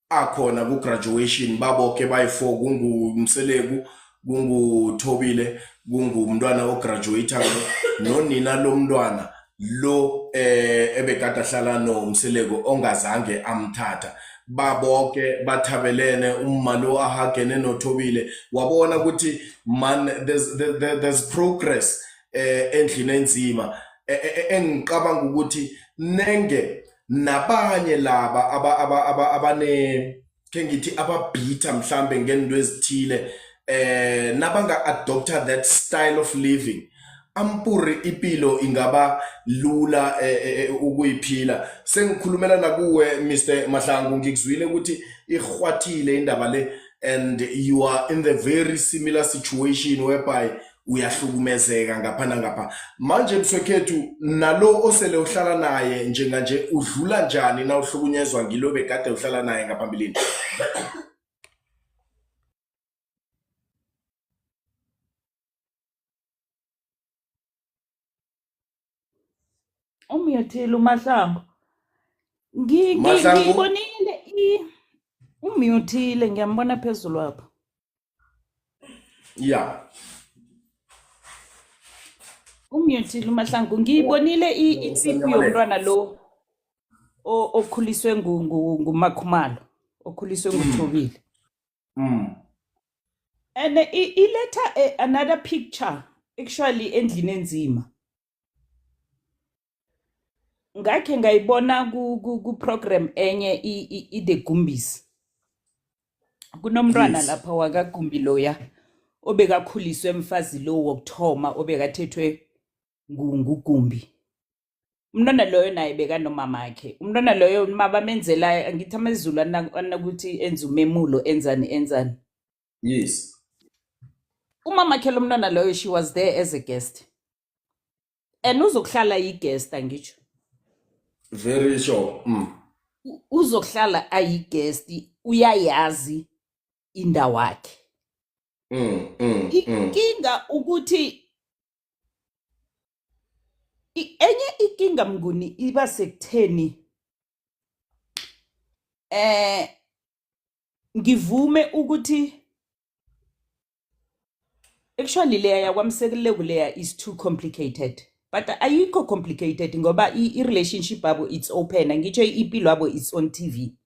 akhona ku graduation, baboke bayi4, kunguMseleku, kunguThobile, kungumntwana ograduate nonina lomntwana lo ebekade ahlala noMseleku ongazange amthatha. Baboke bathabelene, umma lo ahagene noThobile, wabona ukuthi man there's progress endlini enzima. Engicabanga ukuthi nenge nabanye laba abane ke ngithi ababhitha mhlambe ngento ezithile, nabanga adopta that style of living, ampuri impilo ingaba lula ukuyiphila. Sengikhulumela nakuwe Mr Mahlangu, ngikuzwile ukuthi ihwathile indaba le, and you are in the very similar situation whereby uyahlukumezeka ngapha nangapha. Manje mswekhethu, nalo osele uhlala naye njenganje udlula njani na uhlukunyezwa ngilo bekade uhlala naye ngaphambilini? Umyuthile uMahlangu. Mahlangu. Ngiyibonile umyuthile, ngiyambona phezulu apha. Umyuthile uMahlangu. Ngiyibonile i-clip yomntwana lo okhuliswe nguMakhumalo, okhuliswe nguThobile. And iletha another picture actually endlini enzima. Ngakhe ngayibona ku program enye i The Gumbis. Kunomntwana Yes. lapha wakaGumbi loya obekakhuliswe mfazi lo wokuthoma obekathethwe nguGumbi. Umntwana loyo naye bekanomamakhe. Umntwana loyo mabamenzela, angithi amaZulu anakuthi enza umemulo, enzani enzani. Yes. Umamakhe lo mntwana loyo, she was there as a guest. And uzokuhlala yi-guest, angitsho. Very sure. Uzokuhlala ayi-guest, uyayazi indawakhe. Inkinga ukuthi enye inkinga Mnguni iba sekutheni ngivume ukuthi actually leya yakwaMseleku leya is too complicated, but ayikho complicated ngoba i-relationship yabo it's open, angitsho impilo yabo it's on TV.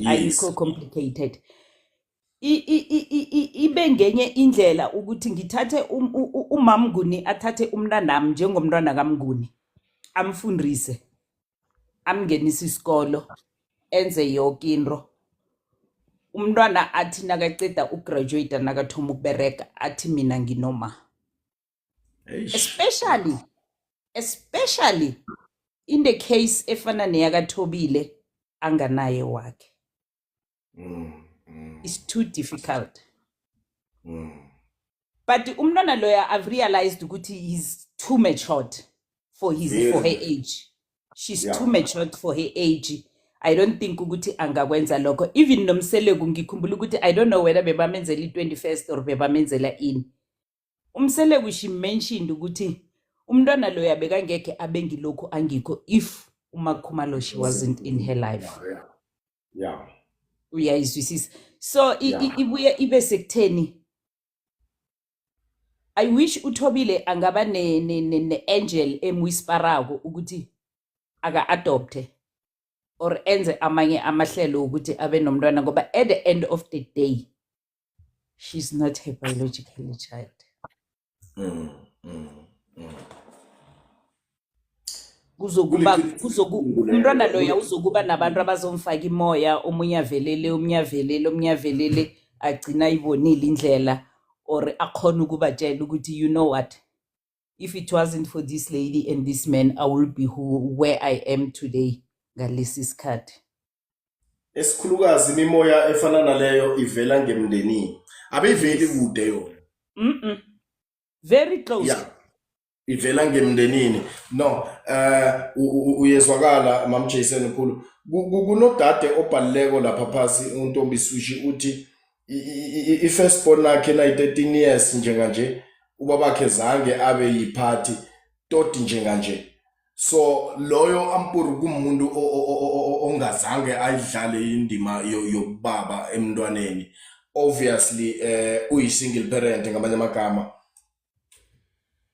Ayikho complicated. Ibe ngenye indlela ukuthi ngithathe uMamnguni athathe umntanami njengomntwana kaMnguni, amfundise, amngenise isikolo, enze yoke into. Umntwana athi nakaceda ukugraduate, nakathoma ukubereka, athi mina nginoma. Eish. Especially in the case efana neyakaThobile anganaye wakhe. It's too difficult. But umntwana loya, I've realized ukuthi he's too matured for her age. She's too matured for her age. I don't think ukuthi angakwenza lokho. Even noMseleku, ngikhumbula ukuthi I don't know whether bebamenzela i-21st or bebamenzela ini. UMseleku, she mentioned ukuthi umntwana loya bekangekhe abe ngilokhu angikho if uMakhumalo she wasn't in her life. Uyayizwisisa. So ibuye ibe sekutheni I wish uThobile angaba ne angel emwhisperako ukuthi aka adopte or enze amanye amahlelo ukuthi abe nomntwana, ngoba at the end of the day she's not her biological child. Kuzokuba umntwana loya uzokuba nabantu abazomfaka imoya, omunye avelele, omunye avelele, omunye avelele, agcina ayibonile indlela or akhona ukubatshela ukuthi you know what, if it wasn't for this lady and this man, I will be where I am today ngalesi sikhathi. Esikhulukazi imimoya efana naleyo ivela ngemndenini, abeyiveli kude yona. Very close. Yeah. Ivela ngemndenini. No, uyezwakala Mam Jason mkhulu. Kunodade obhalileko lapha phasi, uNtombi Sushi, uthi i-first born yakhe nayi 13 years njenganje, ubabakhe zange abe yiphathi toti njenganje. So loyo ampuru kumuntu ongazange ayidlale indima yobaba emntwaneni. Obviously uyi single parent, ngamanye amagama.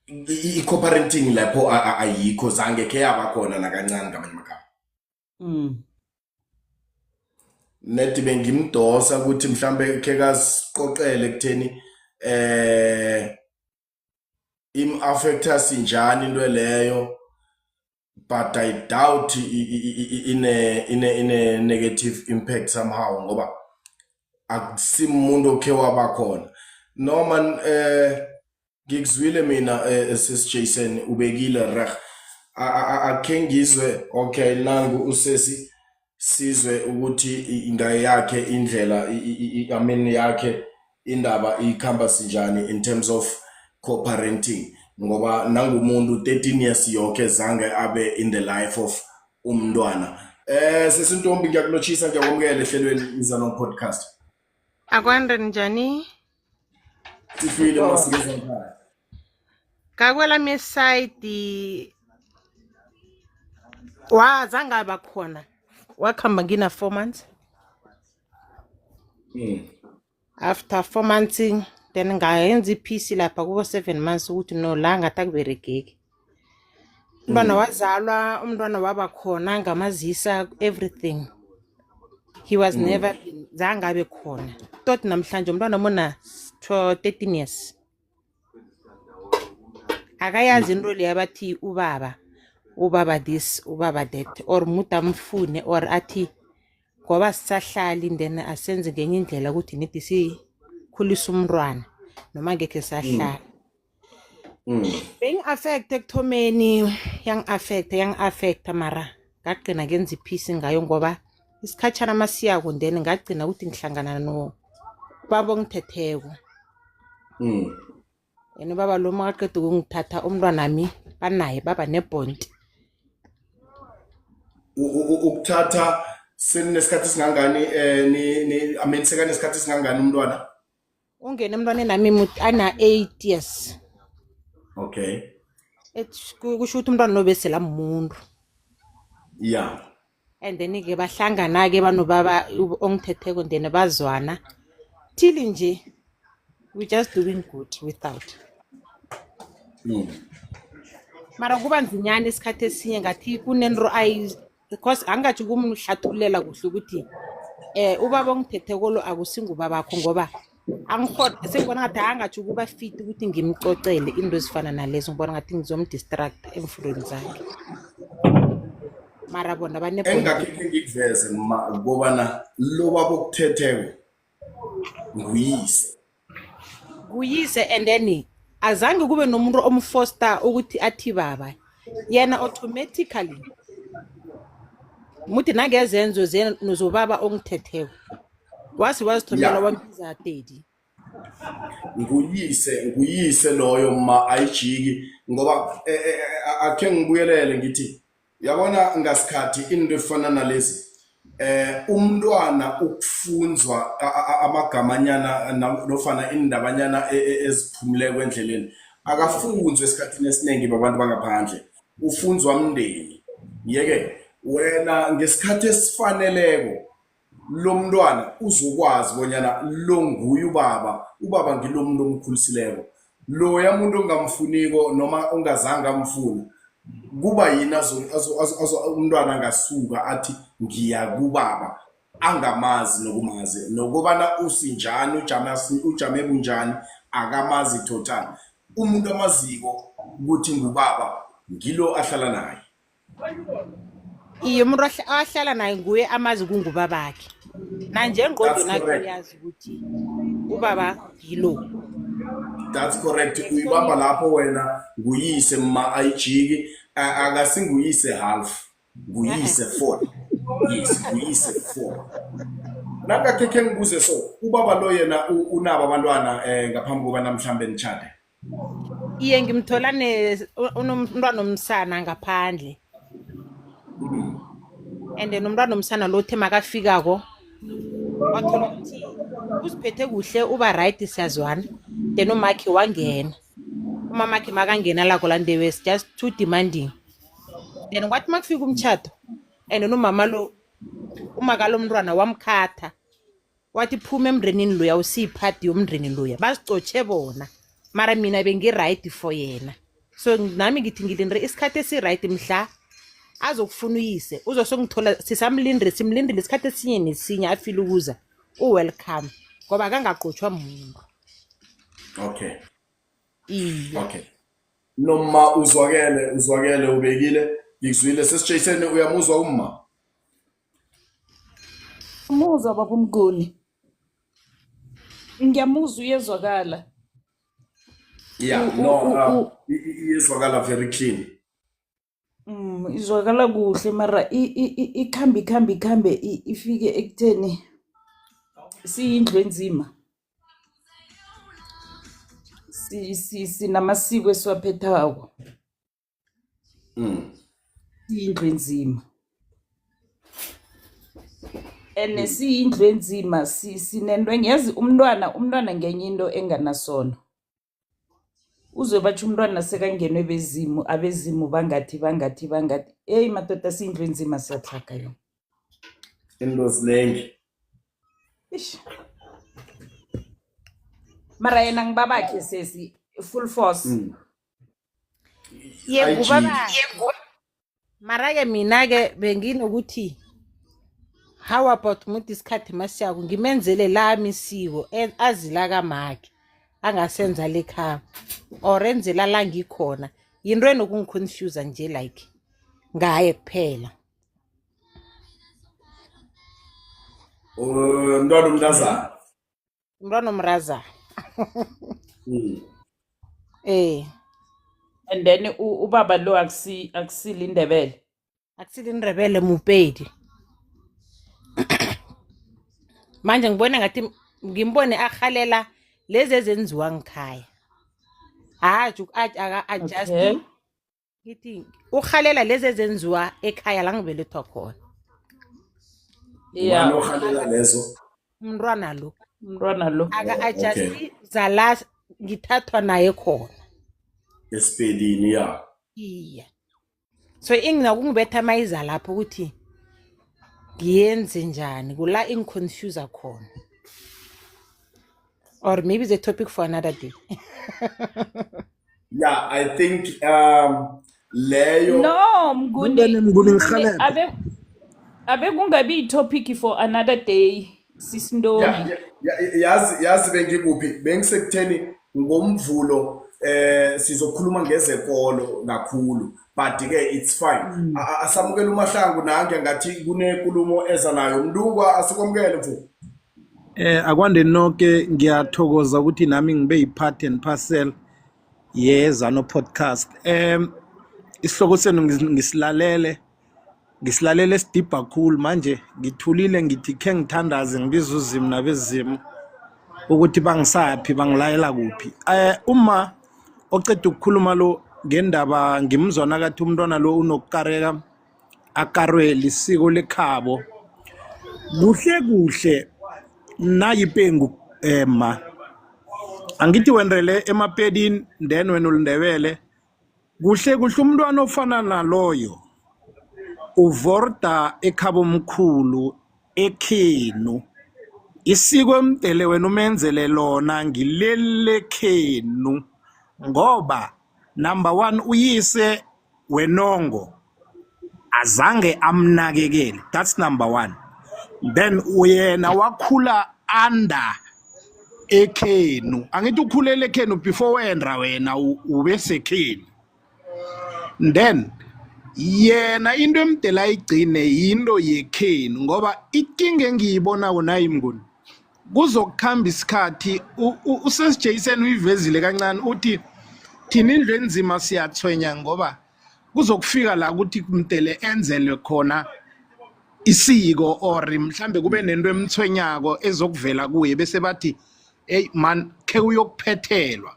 I-co-parenting lapho ayikho, zange khe yaba khona nakancane, ngamanye amagama. Nedi bengimdosa ukuthi mhlambe khe kaziqoqele kutheni im affecta sinjani into leyo, but I doubt ine negative impact somehow, ngoba akusimuntu okhe waba khona. Noma ngikuzwile mina, sis Jason, ubekile reg, akhe ngizwe. Okay, nangu usesi, sizwe ukuthi ingayakhe indlela, I mean yakhe indaba ikhamba sinjani in terms of co-parenting, ngoba nangumuntu 13 years yonke zange abe in the life of umntwana. Sesintombi, ngiyakulotshisa, ngiyakwamukela ehlelweni Izalong Podcast. Akwande, njani? Sifile masikeza ekhaya. Ngakwelami isayidi wazange aba khona, wakhamba ngina 4 months. After 4 months then ngayenza iphisi lapha kubo 7 months ukuthi no, la ngathi akuberegeki. Umntwana wazalwa, umntwana waba khona, ngamazisa everything. He was never been, zange abe khona tot namhlanje. Umntwana mona 13 years akayazi into leya bathi ubaba, ubaba this, ubaba that, or muda amfune or athi. Ngoba sisahlali then asenze ngenye indlela ukuthi nidi sikhulise umntwana noma ngekhe sahlala. Bengi-affect ekuthomeni, yangi-affecta, yangi-affecta mara ngagcina ngenza iphisi ngayo ngoba isikhatshana masiyako then ngagcina ukuthi ngihlangana no baba ongithetheko. And ubaba lo makaqeda ukungithatha umntwanami banaye baba nebond. Ukuthatha seninesikhathi esingangani eh ni I mean sekanesikhathi esingangani umntwana? Ungene emntwaneni nami ana 8 years. Okay. Kusho ukuthi umntwana lo bese lamuntu. Yeah. And then ke bahlangana ke banobaba ongithetheko then bazwana. Till nje we just doing good without. Mara kuba nzinyana isikhathi esinye ngathi kunento ayi because angathi kumhlathulela kuhle ukuthi ubaba ongithetheko lo akusingubabakho ngoba angikhona sengibona ngathi angathi ukuba fit ukuthi ngimcocele into ezifana nalezo, ngibona ngathi ngizomdistract emfundweni zakhe. Mara bona bane Engakhe ngikuveze ma kobana lo baba okuthetheko nguyise. Nguyise, and then azange kube nomuntu omfoster ukuthi athi baba, yena automatically muthi nangezenzo zobaba ongithetheko wasi wazithomela wambiza daddy. Nguyise loyo ma, ayijiki ngoba akhe ngibuyelele ngithi yabona ngasikhathi into efana nalezi umntwana ukufunzwa amagamanyana nofana indabanyana eziphumuleko endleleni akafunzwe esikhathini esiningi babantu bangaphandle, ufunzwa mndeni. Yeke wena ngesikhathi esifaneleko lo mntwana uzokwazi bonyana lo nguye ubaba, ubaba ngilo muntu omkhulisileko, loya muntu ongamfuniko noma ongazange amfuna kuba yini umntwana angasuka athi ngiya kubaba angamazi nokumazi nokubana usinjani, ujame bunjani, akamazi total. Umuntu amaziko ukuthi ngubaba ngilo ahlala naye. Iye, umuntu ahlala naye nguye amazi kungubabakhe, nanjengqondo nakhe uyazi ukuthi ubaba yilo. That's correct, uyibamba lapho wena. Nguyise ma, ayijiki, akasinguyise half, nguyise full. Yes, nguyise full. Nakakhe khe ngibuze, so ubaba lo yena unabo abantwana ngaphambi kobana mhlambe nitshade? Iye, ngimthola unomntwana omsana ngaphandle and then umntwana omsana lo uthe makafikako wathola ukuthi uziphethe kuhle, uba right, siyazwana. Then umakhe wangena, umamakhe makangena lako la they was just too demanding. Then kwathi makufika umtshato and then umama lo, umakalo mntwana wamkhatha wathi phuma emndenini loya, usiyiphathi yomndeni loya, bazicotshe bona. Mara mina bengi-right for yena, so nami ngithi ngilindre isikhathi esi-right mhla azokufuna uyise uzosongithola. Sisamlindre, simlindile isikhathi esinye nesinye afile ukuza u-welcome ngoba akangaqotshwa muntu. Iye. Okay, noma uzwakele, uzwakele, ubekile, ngikuzwile. Sesijayisene, uyamuzwa umma? Muzwa baba uMnguni. Ngiyamuzwa, uyezwakala. Yeah, no, iyezwakala very clean. Izwakala kuhle mara ikhambe ikhambe ikhambe ifike ekutheni siyindlu enzima. Sinamasiko esiwaphethako. Siyindlu enzima. And siyindlu enzima sinento engiyazi umntwana ngenye into enganasono. Uzwe batsho umntwana sekangenwe bezimu, abezimu bangathi bangathi bangathi. Hey madoda, siyindlu enzima, siyatlhaga yona. Into zinengi. Ish. Mara yena ngibabakhe sesi full force. Ye. IG. Ngubaba, mara-ke mina-ke benginokuthi how about umuntu isikhathi masiyako ngimenzele lami isiko azila kamakhe angasenza lekhaya or enzela la ngikhona, yinto enokungiconfuse nje like ngaye kuphela. Umntwana umntazana. Umntwana omrazana. Eh. And then ubaba lo akusile indebele. Akusile indebele, mupedi. Manje ngibona ngathi ngimbone ahalela lezi ezenziwa ngikhaya. Hayi, aka-adjust. Ngithi uhalela lezi ezenziwa ekhaya la ngibelethwa khona. Yeah. Ubani ohalela lezo? Umntwana lo. Umntwana lo. Aka-adjust Okay. zala ngithathwa naye khona. Esipedini, ya. Iya. So ingina mayiza lapho ukuthi ngiyenze njani, kula ingiconfuse khona. Or maybe it's a topic for another day. Yeah, I think leyo. No, Mnguni. Mnguni, Mnguni, ngirhelebhe. Abe kungabi i-topic for another day, Sisindoni. Yeah, yazi bengikuphi? Bengisekutheni ngomvulo sizokhuluma ngezekolo kakhulu, but ke it's fine. Asamukele uMahlangu nange ngathi kunenkulumo eza nayo. Mntungwa, asikwamukele mfo. Akwande nonke, ngiyathokoza ukuthi nami ngibe yipart and parcel yezano podcast. Isihloko senu ngisilalele sidibha kakhulu. Manje ngithulile, ngithi khe ngithandaze, ngibiza uZimu nabezimu ukuthi bangisaphi, bangilayela kuphi. Uma oceda ukukhuluma lo ngendaba, ngimzwana kathi umntwana lo unokukareka, akarwe lisiko lekhabo. Kuhle kuhle nayipengu, ma angithi wendele emapedini, then wena ulindebele. Kuhle kuhle umntwana ofana naloyo uvorda ekhabo omkhulu ekhenu. Isiko emdele wena umenzele lona ngileli lekhenu, ngoba number 1, uyise wenongo azange amnakekele, that's number 1. Then uyena wakhula under ekhenu. Angithi ukhulele ekhenu before wendra wena ube sekhenu. Then yena into emdela ayigcine yinto yekhenu, ngoba inkinga engiyibonako nayi, Mnguni, kuzokukhamba isikhathi. Usesi Jason uyivezile kancane, uthi thina indlu enzima siyathwenya, ngoba kuzokufika la ukuthi mdele enzelwe khona isiko or mhlambe kube nento emthwenyako ezokuvela kuye, bese bathi, "Hey man, khe uyokuphethelwa."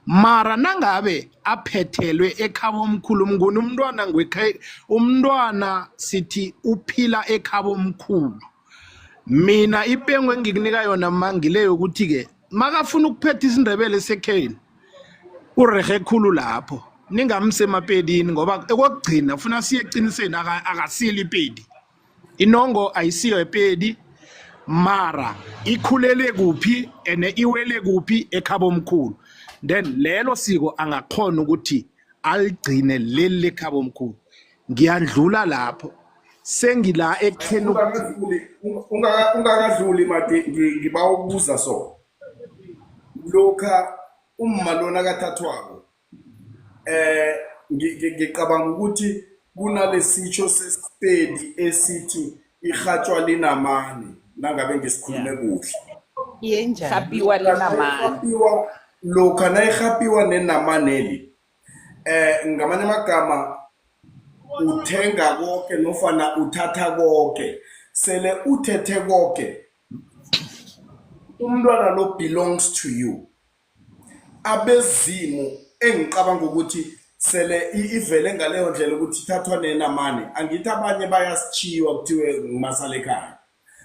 Mara nangabe aphethelwe ekhabo omkhulu, Mnguni, umntwana ngwekhe, umntwana sithi uphila ekhabo omkhulu. Mina ipengu engikunika yona mangile yokuthi ke makafuna ukuphetha isiNdebele sekheni, urehe khulu lapho, ningamse emapedini, ngoba ekokugcina funa siye eqinisweni, akasili ipedi. Inongo ayisiyo epedi, mara ikhulele kuphi ene iwele kuphi? Ekhabo omkhulu. Then lelo siko angakhona ukuthi aligcine leli lekhabo omkhulu. Ngiyandlula lapho, sengila ekutheni Ungakadluli mati, ngiba ukubuza. So lokha umma lona kathathwako, ngicabanga ukuthi kunalesitsho sesipedi esithi irhatshwa linamani, nangabe ngisikhulume kuhle. Yenjani? Rhapiwa linamani. Irhapiwa, lokha nayirhapiwa nenamaneli, ngamanye amagama uthenga konke nofana uthatha konke. Sele uthethe konke, umntwana lo belongs to you. Abezimu engicabanga ukuthi sele ivele ngaleyo ndlela ukuthi ithathwa nenamane, angithi abanye bayasithiwa kuthiwe ngumasala ekhaya.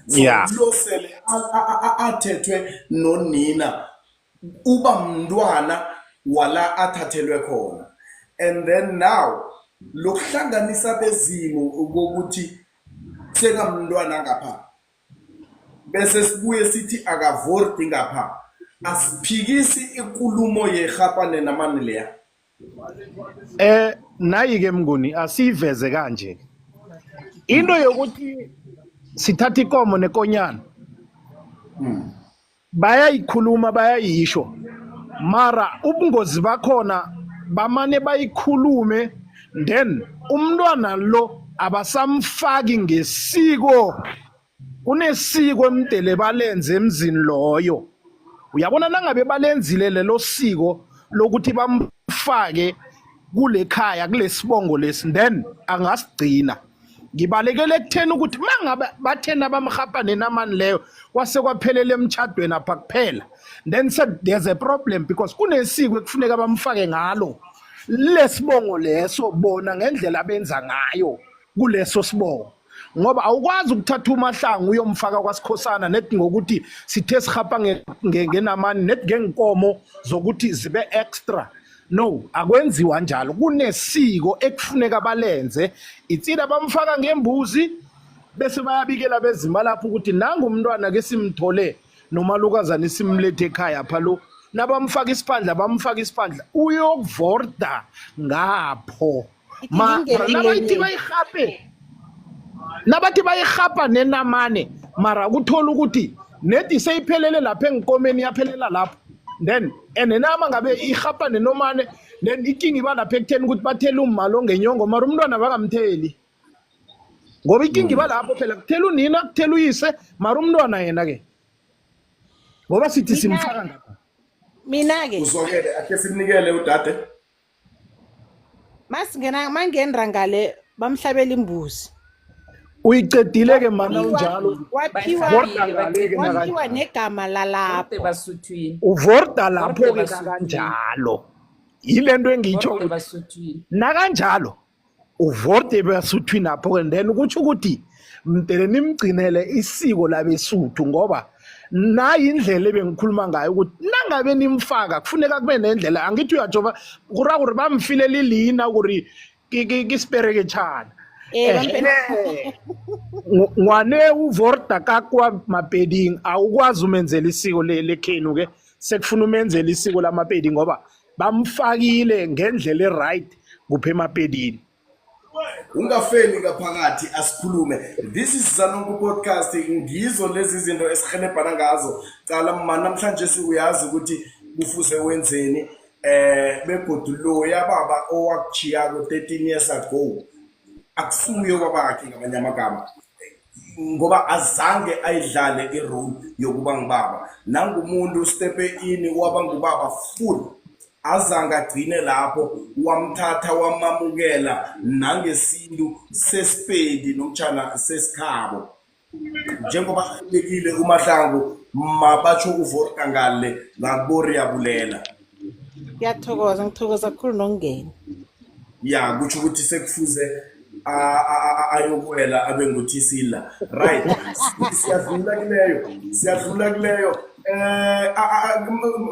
So lo sele athethwe nonina, uba mntwana wala athathelwe khona. And then now lokuhlanganisa bezimu kokuthi sekamntwana ngapha, bese sibuye sithi akavordi ngapha, asiphikisi ikulumo yerhapane namani leya. Nayi ke Mnguni, asiveze kanje into yokuthi sithatha ikomo nekonyana. Bayayikhuluma, bayayisho, mara ubungozi bakhona bamane bayikhulume, then umntwana lo abasamfaki ngesiko. Kunesiko emdele balenze emzini loyo. Uyabona nangabe balenzile lelo siko lokuthi bamfake kule khaya kulesibongo lesi, then angasigcina. Ngibalekele ekutheni ukuthi mangabe bathena bamhapa nenamani leyo kwase kwaphelela emtshadweni apha kuphela, then said there's a problem because kunesiko ekufuneka bamfake ngalo lesibongo leso, bona ngendlela abenza ngayo kuleso sibongo. Ngoba awukwazi ukuthatha uMahlangu uyomfaka kwaSikhosana net ngokuthi sithe sihapa ngenamani net ngenkomo zokuthi zibe extra. No, akwenziwa njalo. Kunesiko ekufuneka balenze. Itsila bamfaka ngembuzi bese bayabikela bezima lapho ukuthi nangu umntwana ke simthole nomalukazana simlethe ekhaya pha lo. Nabamfaka isiphandla, bamfaka isiphandla, uyokuvorda ngapho. Mara nabayithi bayihape, nabathi bayihapa nenamane, mara kuthola ukuthi nedi seyiphelele lapha engikomeni, yaphelela lapho. Then and nama ngabe ihapa nenomane, then ikinga iba lapha ekutheni ukuthi bathele umma lo ngenyongo, mara umntwana bakamtheli, ngoba ikinga iba lapho phela. Kuthela unina, kuthela uyise, mara umntwana yena ke, ngoba sithi simfaka ngapha. Mina-ke Uzwakele, akhe simnikele udade. Masingena mangenra ngale, bamhlabela imbuzi. Uyicedile ke mana unjalo. Waphiwa Vorda ngale-ke. waphiwa Nakanjalo negama lalapho. Basuthwini. Uvorda lapho-ke. Basuthwini. Kakanjalo yile nto engiyitsho Borde ukuthi basuthwini. Nakanjalo uvorde basuthwini apho-ke, then kutsho ukuthi mdele nimgcinele isiko labesuthu, ngoba nayi indlela ebengikhuluma ngayo ukuthi nangabe nimfaka kufuneka kube nendlela. Angithi uyajoba kura gore bamfile lilina gore ke sipereketšhana. Eh. Ngwane uvorda kakwa mapeding, awukwazi umenzela isiko lekhenu ke, sekufuna umenzela isiko lamapedi ngoba bamfakile ngendlela e-right kuphe emapedini. Ungafeli ngaphakathi, asikhulume. This is Zanonku Podcast. Ngizo lezi zinto esihelebhana ngazo. Cala ma namhlanje uyazi ukuthi kufuze wenzeni, begodu loya baba owakuchiyako 13 years ago akusuye babakhe ngamanye amagama, ngoba azange ayidlale i-role yokuba ngubaba. Nangumuntu stepe ini waba ngubaba full, azange agcine lapho, wamthatha wamamukela nangesintu sesipedi nomtshana sesikhabo njengoba bekile uMahlangu mabatsho uvorka ngale ngakuboriyabulela. Ngiyathokoza, ngithokoza kakhulu nokungena. Ya, kutsho ukuthi sekufuze ayokuwela abe nguthisila. Right, siyadlula kuleyo, siyadlula kuleyo.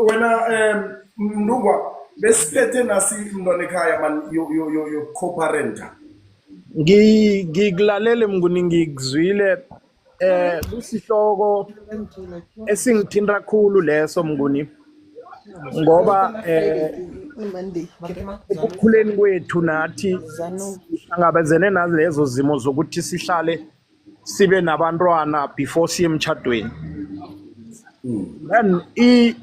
Wena Mntungwa, besiphethe nasi mntwana ekhaya man yo co-parenter. Ngikulalele Mnguni, ngikuzwile. Kusihloko esingithinta kakhulu leso Mnguni, ngoba ekukhuleni kwethu nathi sihlangabezene nalezo zimo zokuthi sihlale sibe nabantwana before siye emtshadweni. Then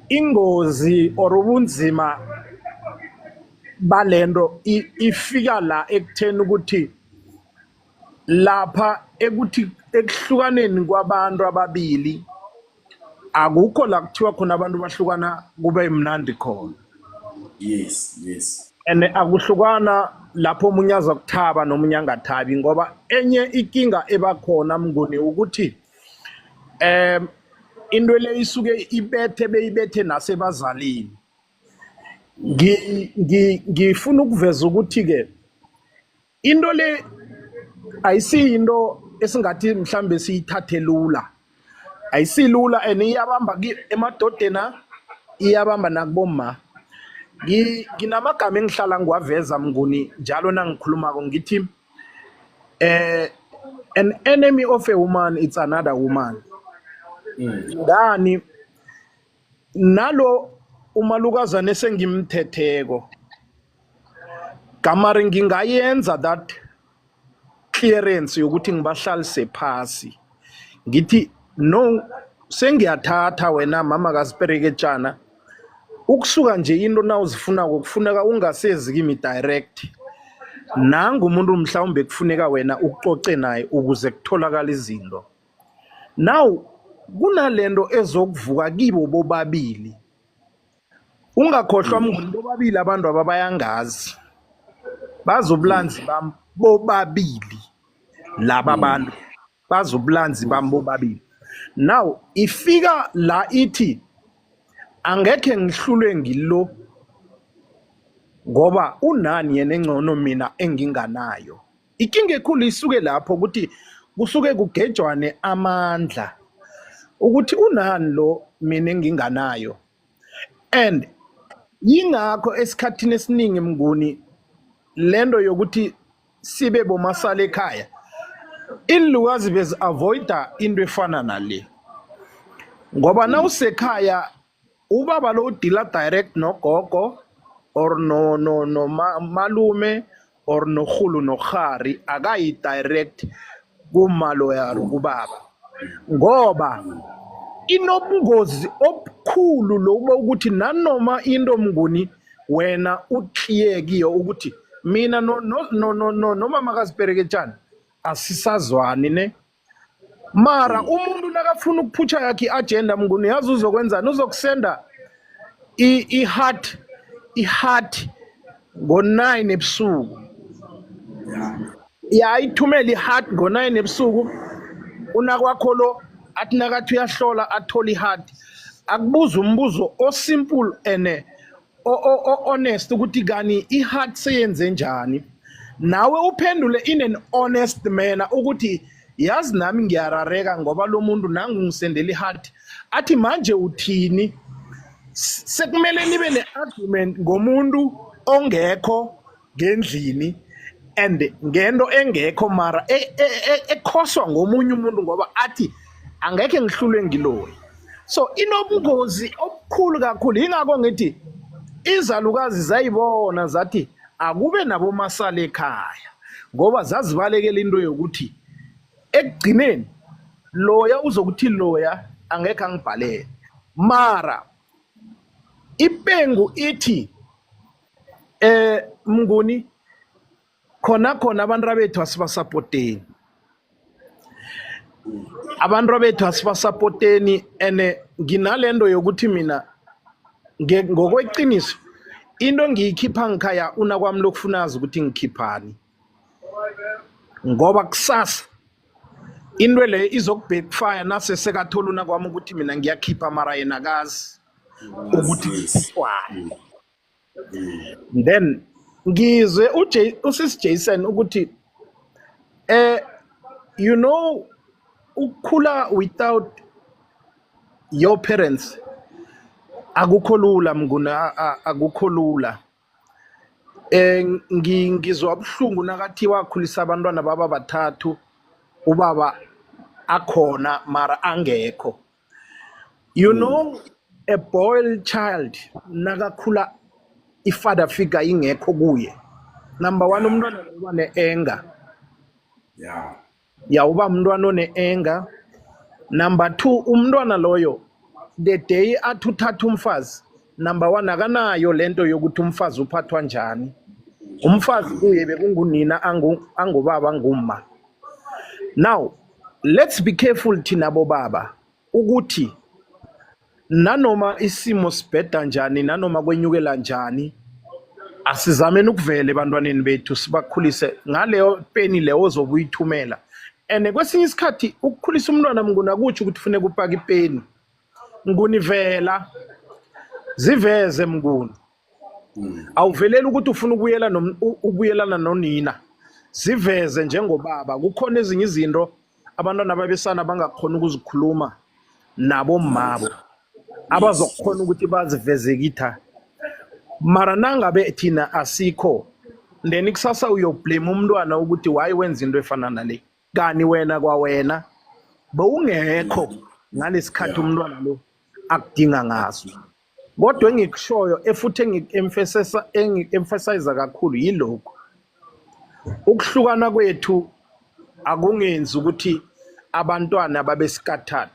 ingozi or ubunzima balento ifika la ekutheni ukuthi lapha ekuthi ekuhlukaneni kwabantu ababili akukho la kuthiwa khona abantu bahlukana kube mnandi khona. And akuhlukana lapho omunye aza kuthaba nomunye angathabi, ngoba enye ikinga ebakhona Mnguni ukuthi into le isuke ibethe beyibethe nasebazalini. Ngifuna ukuveza ukuthi ke into le ayisiyinto esingathi mhlambe siyithathe lula, ayisilula, and iyabamba emadodeni, iyabamba nakubomma. Nginamagama engihlala ngiwaveza Mnguni njalo nangikhulumako, ngithi an enemy of a woman it's another woman. Ngani nalo umalukazane esengimthetheko gamari ngingayenza that clearance yokuthi ngibahlalise phasi, ngithi no, sengiyathatha wena mama kaSipereketshana, ukusuka nje into nawuzifunako kufuneka ungasezi kimi direct, nangu umuntu mhlawumbe kufuneka wena ucoce naye ukuze kutholakala izinto. Now kunalento ezokuvuka kibo bobabili. Ungakhohlwa Mnguni, bobabili abantu ababayangazi. Bazobulanzi bami bobabili laba bantu. Bazobulanzi bami bobabili. Now ifika la ithi angekhe ngihlulwe ngilo ngoba unani yena engcono mina enginganayo. Ikinga ekhulu isuke lapho ukuthi kusuke kugejwane amandla ukuthi unani lo mina enginganayo. And yingakho esikhathini esiningi Mnguni lento yokuthi sibe bomasala ekhaya, iinlukazi bezi-avoida into efana nale, ngoba nawusekhaya ubaba lo udila direct nogogo or no no no malume or norhulu norhari, akayi direct kumaloya kubaba, ngoba inobungozi obukhulu lokuba ukuthi nanoma into Mnguni wena uclear kiyo ukuthi mina no no no no no nomama kazipereketshana asisazwani ne, mara umuntu nakafuna ukuphutsha yakhe i-agenda Mnguni, yazi uzokwenzani? Uzokusenda i-heart ngo-9 ebusuku. Ya, ayithumele i-heart ngo-9 ebusuku. Unakwakho lo athi nakathi uyahlola athole i-heart, akubuza umbuzo osimple ene honest ukuthi kani i-heart seyenze njani, nawe uphendule in an honest manner ukuthi yazi nami ngiyarareka ngoba lo muntu nangu ngisendela i-heart, athi manje uthini? Sekumele nibe ne-argument ngomuntu ongekho ngendlini and ngento engekho, mara ekhoswa ngomunye umuntu, ngoba athi angekhe ngihlulwe ngiloyi. So inobungozi obukhulu kakhulu. Yingakho ngithi izalukazi zayibona zathi akube nabomasala ekhaya, ngoba zazibalekela into yokuthi ekugcineni loya uzokuthi loya angekhe angibhalele. Mara ipengu ithi Mnguni, khona khona abantu abethu asibasapoteni, abantu abethu asibasapoteni. Ene nginalento yokuthi mina ngokweqiniso into ngiyikhipha ngikhaya unakwami lokufuna azi ukuthi ngikhiphani, ngoba kusasa into le izokubackfire nase sekathola unakwami ukuthi mina ngiyakhipha mara yena akazi ukuthi ngikhiphwani. Then ngizwe uJ usis Jason ukuthi you know ukukhula without your parents akukho lula Mnguni, akukho lula. Ngizwa buhlungu nakathi wakhulisa abantwana baba bathathu ubaba akhona mara angekho. You know, a boy child nakakhula i-father figure ingekho kuye, number one, umntwana uba ne-anger. Ya, uba umntwana one-anger. Number two, umntwana loyo the day athi uthatha umfazi, number one, akanayo lento yokuthi umfazi uphathwa njani. Umfazi kuye bekungunina, angubaba, angumma. Now let's be careful thina bobaba ukuthi nanoma isimo sibheda njani, nanoma kwenyukela njani, asizameni ukuvela ebantwaneni bethu, sibakhulise ngaleyo peni leyo ozobe uyithumela. And kwesinye isikhathi ukukhulisa umntwana Mnguni akutsho ukuthi kufuneka upake ipeni. Mnguni, vela, ziveze Mnguni. Awuveleli ukuthi ufuna ukubuyela ukubuyelana nonina, ziveze njengobaba. Kukhona ezinye izinto abantwana babesana bangakhona ukuzikhuluma nabomabo, abazokhona ukuthi baziveze kitha. Mara nangabe thina asikho, then kusasa uyoblame umntwana ukuthi why wenza into efana nale, kani wena kwawena bewungekho ngalesikhathi umntwana lo akudinga ngaso. Kodwa engikushoyo efuthi engi-emphasize engi-emphasize kakhulu yilokhu: ukuhlukana kwethu akungenzi ukuthi abantwana babe scattered.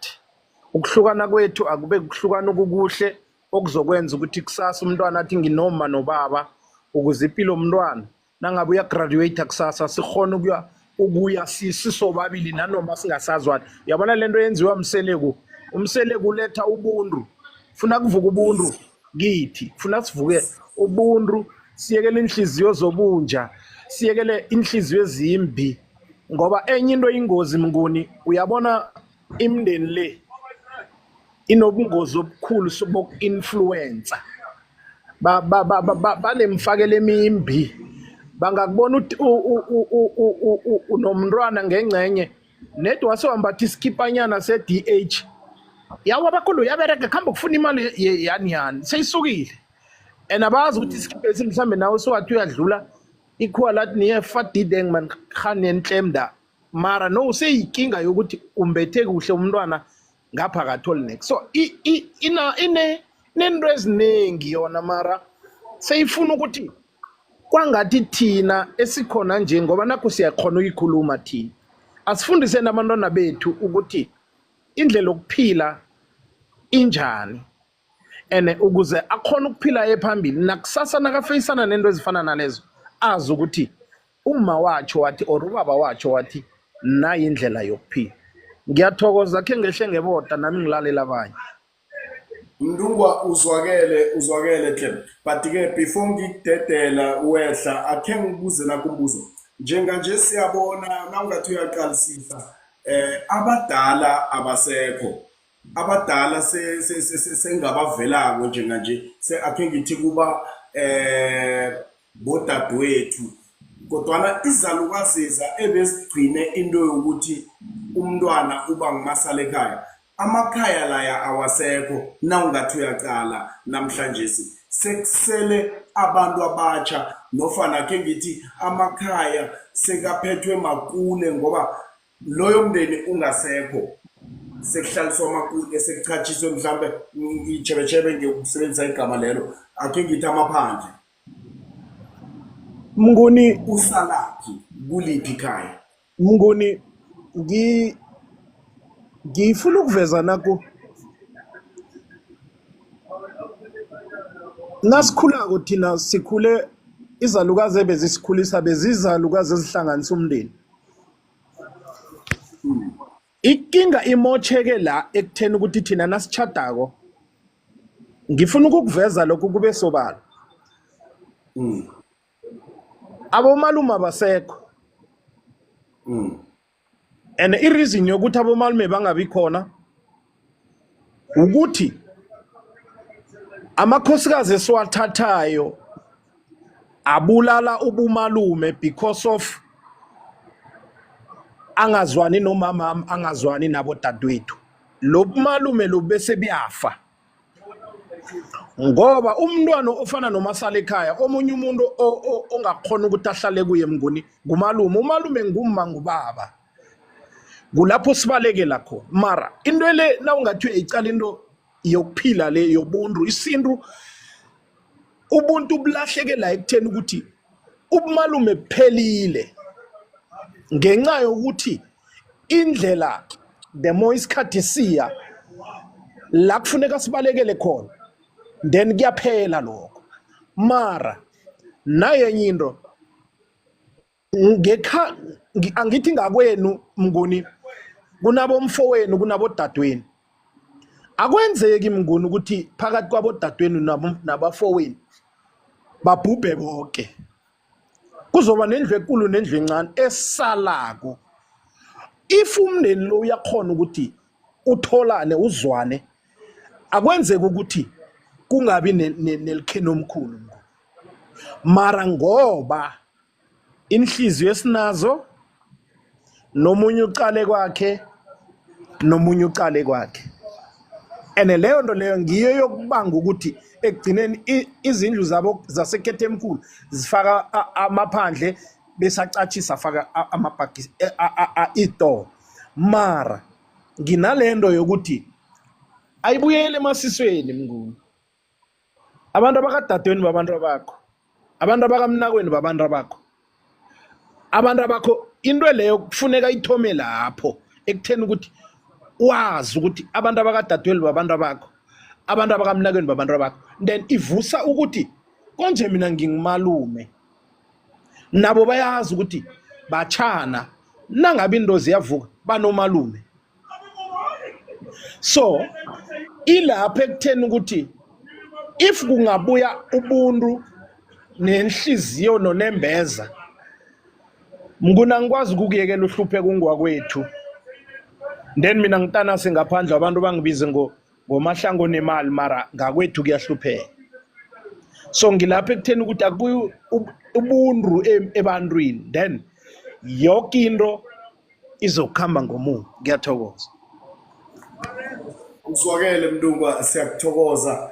Ukuhlukana kwethu akube ukuhlukana okukuhle okuzokwenza ukuthi kusasa umntwana athi nginoma nobaba, ukuze impilo yomntwana nangabe uyagraduate kusasa sikhona ukuya. ukuya sisobabili nanoma singasazwani. Uyabona lento yenziwa Mseleku, uMseleku uletha ubuntu, funa kuvuka ubuntu kithi, funa sivuke ubuntu, siyekele inhliziyo zobunja, siyekele inhliziyo ezimbi, ngoba enye into ingozi Mnguni, uyabona imndeni le inobungozi obukhulu boku-influencer, banemfakela emimbi, bangakubona unomntwana ngengcenye nedi wase wambatha isikhipanyana se-DH, yawa abakhulu yabereka kuhamba kufuna imali yani yani seyisukile, and abazi ukuthi isikhipha esi mhlambe nawe sowathi uyadlula ikhuwa lathi niye fadideng man khane ntlem da, mara no useyinkinga yokuthi umbethe kuhle umntwana ngapha akatholi next. So ina ine nento eziningi yona, mara seyifuna ukuthi kwangathi thina esikhona nje, ngoba nakho siyakhona ukuyikhuluma thina, asifundiseni abantwana bethu ukuthi indlela yokuphila injani, and ukuze akhona ukuphila ephambili nakusasa nakafeyisana nento ezifana nalezo, azi ukuthi uma watsho wathi or ubaba watsho wathi nayi indlela yokuphila. Ngiyathokoza, khe ngehle ngeboda nami ngilalela abanye. Mntungwa, uzwakele, uzwakele hle, but ke before ngikudedela wehla, akhe ngibuze nakumbuzo. Njenganje siyabona, nawungathi uyaqalisisa, abadala abasekho, abadala sengabavelako njenganje, akhe ngithi kuba bodadewethu, kodwana izalukaziza ebezigcine into yokuthi umntwana uba ngumasala ekhaya, amakhaya laya awasekho. Nawungathi uyaqala namhlanje, sekusele abantu abatsha, nofana khe ngithi amakhaya sekaphethwe makule, ngoba loyo mndeni ungasekho, sekuhlaliswa amakule, sekuchatshiswe mhlambe itshebetshebe, ngiyokusebenzisa igama lelo, akhe ngithi amaphandle. Mnguni, usalaphi, kuliphi ikhaya? Mnguni, ngifuna ukuveza naku, nasikhulako thina sikhule izalukazi ebezisikhulisa bezizalukazi ezihlanganisa umndeni. Ikinga imotsheke la ekutheni ukuthi thina nasitshadako, ngifuna ukukuveza lokhu kube sobala, abomalume abasekho, and i-reason yokuthi abomalume bangabi khona ukuthi amakhosikazi esiwathathayo abulala ubumalume because of angazwani nomama, angazwani nabo dadewethu. Lo bumalume lo bese buyafa, ngoba umntwana ofana nomasala ekhaya, omunye umuntu ongakhona ukuthi ahlale kuye Mnguni ngumalume, umalume ngumma ngubaba, kulapho sibalekela khona. Mara into le nawungathi uyayicala, into yokuphila le yobuntu, isintu, ubuntu bulahleke la ekutheni ukuthi ubumalume buphelile ngenxa yokuthi indlela, the more isikhathi siya la kufuneka sibalekele khona, then kuyaphela lokho. Mara nayenye into ngekha angithi ngakwenu Mnguni kunabomfowenu, kunabodadweni, akwenzeki Mnguni ukuthi phakathi kwabodadweni nabafowenu babhubhe bonke, kuzoba nendlu enkulu nendlu encane esalako. If umndeni lo uyakhona ukuthi utholane, uzwane, akwenzeki ukuthi kungabi nelikheni omkhulu, mara ngoba inhliziyo esinazo, nomunye uqale kwakhe, nomunye uqale kwakhe, and leyo nto leyo ngiyo yokubanga ukuthi ekugcineni izindlu zabo zaseKhethemkhulu zifaka amaphandle, besacatshisa, afaka amabhakisi itolo. Mara nginalento yokuthi ayibuyele emasisweni Mnguni, abantu abakadadweni babantu abakho, abantu abakamnakwenu babantu abakho, abantu abakho. Into leyo kufuneka ithome lapho ekutheni ukuthi wazi ukuthi abantu abakadadweni babantu abakho, abantu abakamnakwenu babantu abakho, then ivusa ukuthi konje mina ngingumalume, nabo bayazi ukuthi bachana. Nangabe into ziyavuka banomalume. So ilapha ekutheni ukuthi if kungabuya ubuntu nenhliziyo nonembeza, Mnguni angikwazi ukukuyekela uhlupheka ungwakwethu, then mina ngitanase ngaphandle abantu bangibize ngomahlango nemali, mara ngakwethu kuyahlupheka. So ngilapha ekutheni ukuthi akubuye ubuntu ebantwini, then yoke into izokuhamba ngomumo. Ngiyathokoza. Uzwakele Mntungwa, siyakuthokoza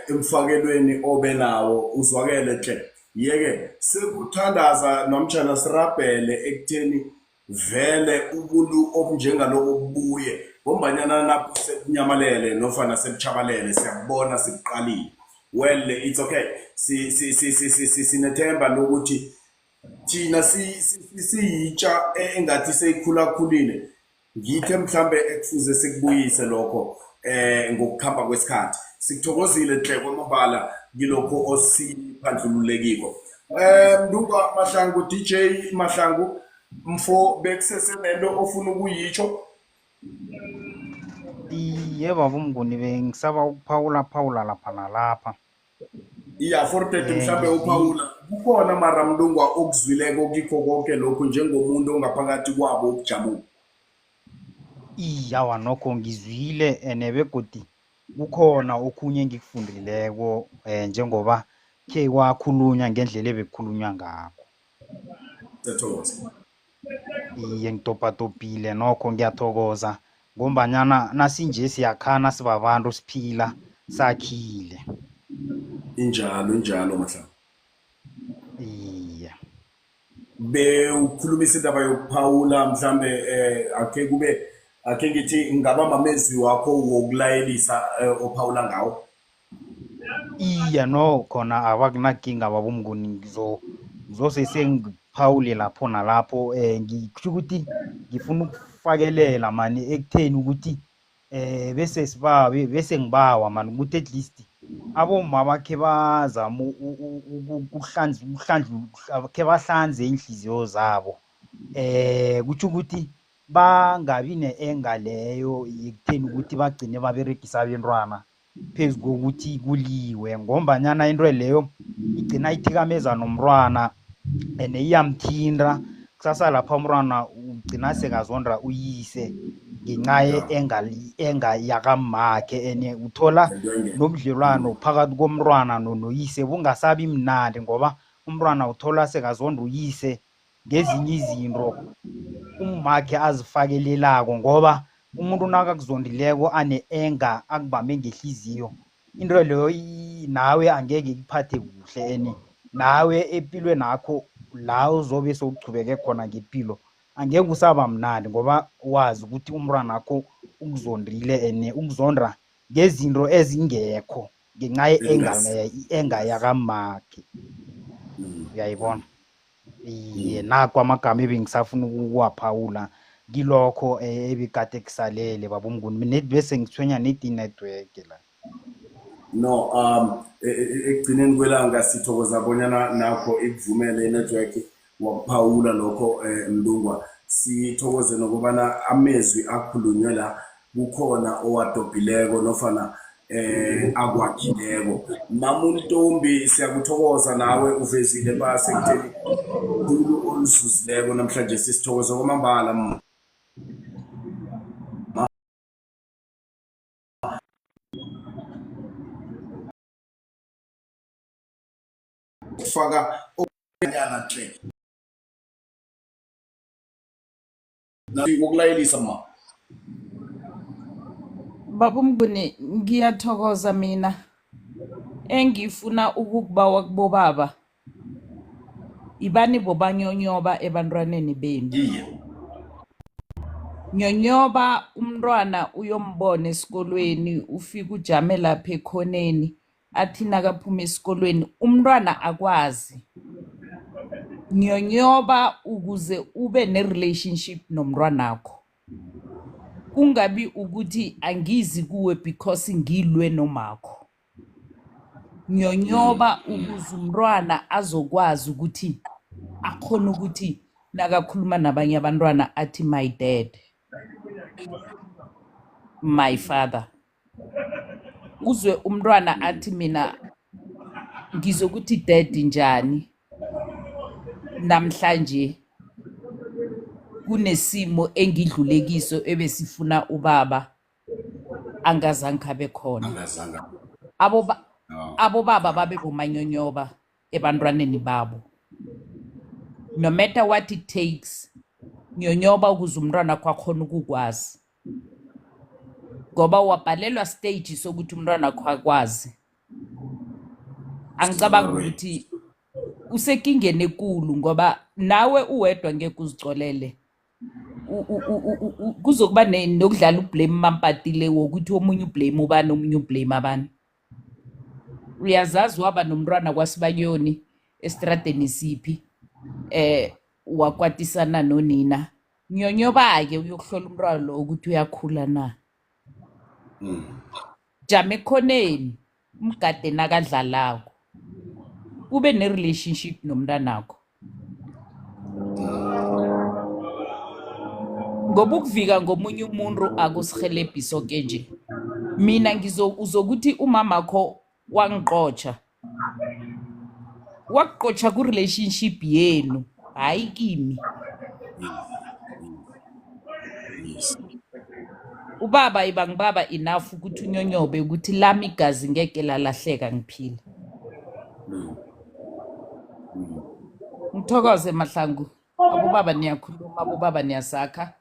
emfakelweni obe nawo, uzwakele hle. Yeke sekuthandaza namtjhana sirabhele ekutheni vele ubuntu obunjengalobo bubuye, ngombanyana napho sekunyamalele nofana sebutshabalele, siyakubona sikuqalile. Well, it's okay, sinethemba lokuthi thina siyitsha engathi seyikhulakhulile, ngithe mhlambe ekufuze sikubuyise lokho ngokukhamba kwesikhathi. Sikuthokozile hle kwamambala kilokho osiphandlululekiko. Mntungwa Mahlangu, DJ Mahlangu mfo, bekusesenento ofuna ukuyitsho? Iye baba uMnguni, bengisaba ukuphawula phawula lapha nalapha. Iya, 4:30 mhlambe uphawula kukhona, mara Mntungwa okuzwileko kikho konke lokhu njengomuntu ongaphakathi kwabo ubujamo? Iye, awa nokho ngizwile ene begodi kukhona okhunye engikufundileko njengoba khe kwakhulunywa ngendlela ebekukhulunywa ngakho. Siyathokoza. Iye, ngidobhadobhile nokho, ngiyathokoza ngombanyana nasinje siyakhana sibabantu, siphila sakhile. Injalo, injalo Mahlangu. Iye. Bewukhulumisa indaba yokuphawula mhlambe, akhe kube akhe ngithi ngaba mamezwi wakho wokulayelisa ophawula ngawo. Iye, no khona abakunakinga baba uMnguni, ngizose sengiphawule lapho nalapho. Ngisho ukuthi ngifuna ukufakelela mani ekutheni ukuthi bese siba bese ngibawa mani ukuthi at least abomma bakhe bazama ukuhlanza khe bahlanze inhliziyo zabo, kutjho ukuthi bangabi ne-enga leyo yekutheni ukuthi bagcine baberegisa abentwana phezu kokuthi kuliwe, ngombanyana into leyo igcina ithikameza nomntwana and iyamthinta kusasa lapha umntwana ugcina sekazonda uyise ngenxa ye-enga yakammakhe, and uthola nobudlelwano phakathi komntwana noyise bungasabi mnandi, ngoba umntwana uthola sekazonda uyise ngezinye izinto ummakhe azifakelelako, ngoba umuntu nakakuzondileko ane-enga akubambe ngehliziyo, into leyo nawe angeke ikuphathe kuhle, and nawe empilweni nakho la uzobe sewuchubeke khona ngempilo angeke usaba mnandi, ngoba wazi ukuthi umntwana wakho ukuzondile and ukuzonda ngezinto ezingekho ngenxa ye-enga yakamakhe. Uyayibona? Iye, nakho amagama ebengisafuna ukuwaphawula kilokho ebikade kusalele baba uMnguni. Mina bese ngithwenya nedi network la. No, ekugcineni kwelanga sithokoza bonyana nakho ikuvumele i-network wakuphawula lokho, Mntungwa. Sithokoze nokubana amezwi akhulunywe la kukhona owadobhileko nofana akwakhileko. Mamuntombi, siyakuthokoza nawe uvezile base ekutheni khulu oluzuzileko namhlanje, sisithokoza kwamambala. Kufaka okunyana tle wokulayelisa ma. Baba uMnguni, ngiyathokoza. Mina engifuna ukukubawa kubobaba, ibani bobanyonyoba ebantwaneni benu. Nyonyoba umntwana uyombona esikolweni, ufike ujame lapha ekhoneni, athi nakaphuma esikolweni umntwana akwazi. Nyonyoba ukuze ube ne-relationship nomntwanakho, kungabi ukuthi angizi kuwe because ngilwe nomakho. Nyonyoba ukuze umntwana azokwazi ukuthi akhona ukuthi Nakakhuluma nabanye abantwana athi my dad, my father. Uzwe umntwana athi mina ngizokuthi dad njani namhlanje kunesimo engidlule kiso ebesifuna ubaba angazange abe khona. Angazange. Aboba No. abobaba babe bomanyonyoba ebantwaneni babo. No matter what it takes, nyonyoba ukuze umntwana wakho akhone ukukwazi. Ngoba wabhalelwa stage sokuthi umntwana wakho akwazi. Angicabangi ukuthi usekingeni ekulu ngoba nawe uwedwa ngeke uzicolele. Kuzokuba nokudlala ublame mampatile wokuthi omunye ublame ubani, omunye ublame abani. Uyazazi waba nomntwana kwaSibanyoni estradeni siphi, wakwatisana nonina. Nyonyoba-ke uyokuhlola umntwana lo ukuthi uyakhula na. Jama ekhoneni umgade nakadlalako, ube ne-relationship nomntanakho. Ngoba ukuvika ngomunye umuntu akusihelebhi soke nje. Mina uzokuthi umamakho wangiqotjha. Wakuqotjha ku-relationship yenu, hayi kimi. Yes. Ubaba iba ngibaba enough ukuthi unyonyobe ukuthi lami igazi ngeke lalahleka ngiphila. Ngithokoze Mahlangu. Abobaba niyakhuluma, abobaba niyasakha.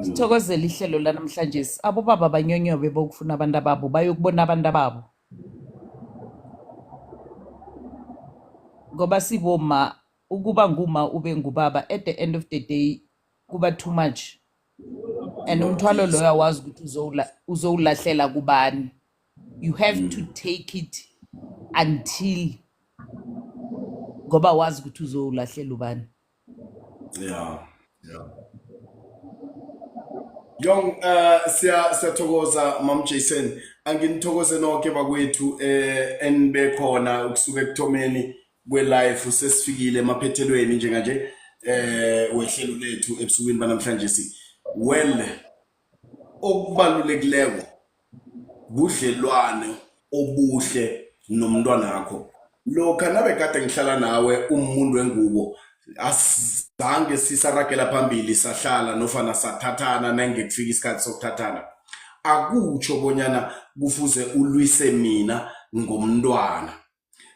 Sithokozele ihlelo lanamhlanje. Abobaba banyonyobe bokufuna abantu ababo, bayokubona abantu ababo. Ngoba siboma ukuba nguma ube ngubaba at the end of the day kuba too much. And umthwalo loyo awazi ukuthi uzowulahlela kubani. You have to take it until ngoba wazi ukuthi uzowulahlela ubani. Yeah. Yeah. Yong siyathokoza Mam Jason. Anginithokoze nonke bakwethu enibe khona ukusuka ekuthomeni kwe-live sesifikile emaphethelweni njenganje wehlelo lethu ebusukwini banamhlanje si. Well, okubalulekileko budlelwane obuhle nomntwanakho. Lokha nabekade ngihlala nawe umuntu wengubo asizange sisaragela phambili sahlala nofana sathathana nenge kufika isikhathi sokuthathana. Akutsho bonyana kufuze ulwise mina ngomntwana.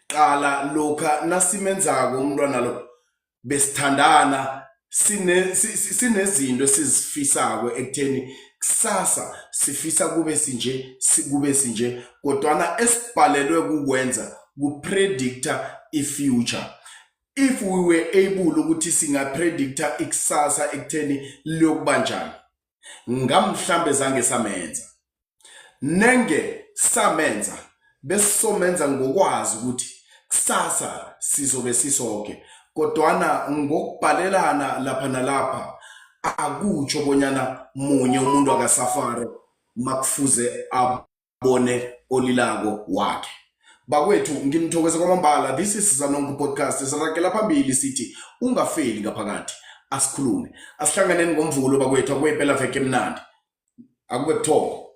Qala lokha nasimenzako umntwana lo besithandana sinezinto esizifisako ekutheni kusasa sifisa kube sinje kube sinje kodwana esibhalelwe kukwenza kupredicta i-future. If we were able ukuthi singapredicta ikusasa ekutheni liyokuba njani, ngamhlambe zange samenza. Nenge samenza besisomenza ngokwazi ukuthi kusasa sizobe sisoke, kodwana ngokubhalelana lapha nalapha akutsho bonyana munye umuntu akasafare makufuze abone olilako wakhe. Bakwethu nginithokoze kwamambala. This is Sizanonke Podcast. Siragela phambili sithi ungafeli ngaphakathi, asikhulume. Asihlanganeni ngoMvulo bakwethu, akube impela veke emnandi. Akube buthongo.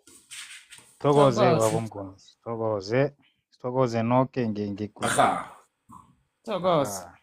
Thokoze Thokoze. baba Mnguni. Thokoze. Sithokoze noke nge Aha. Thokoze. Aha.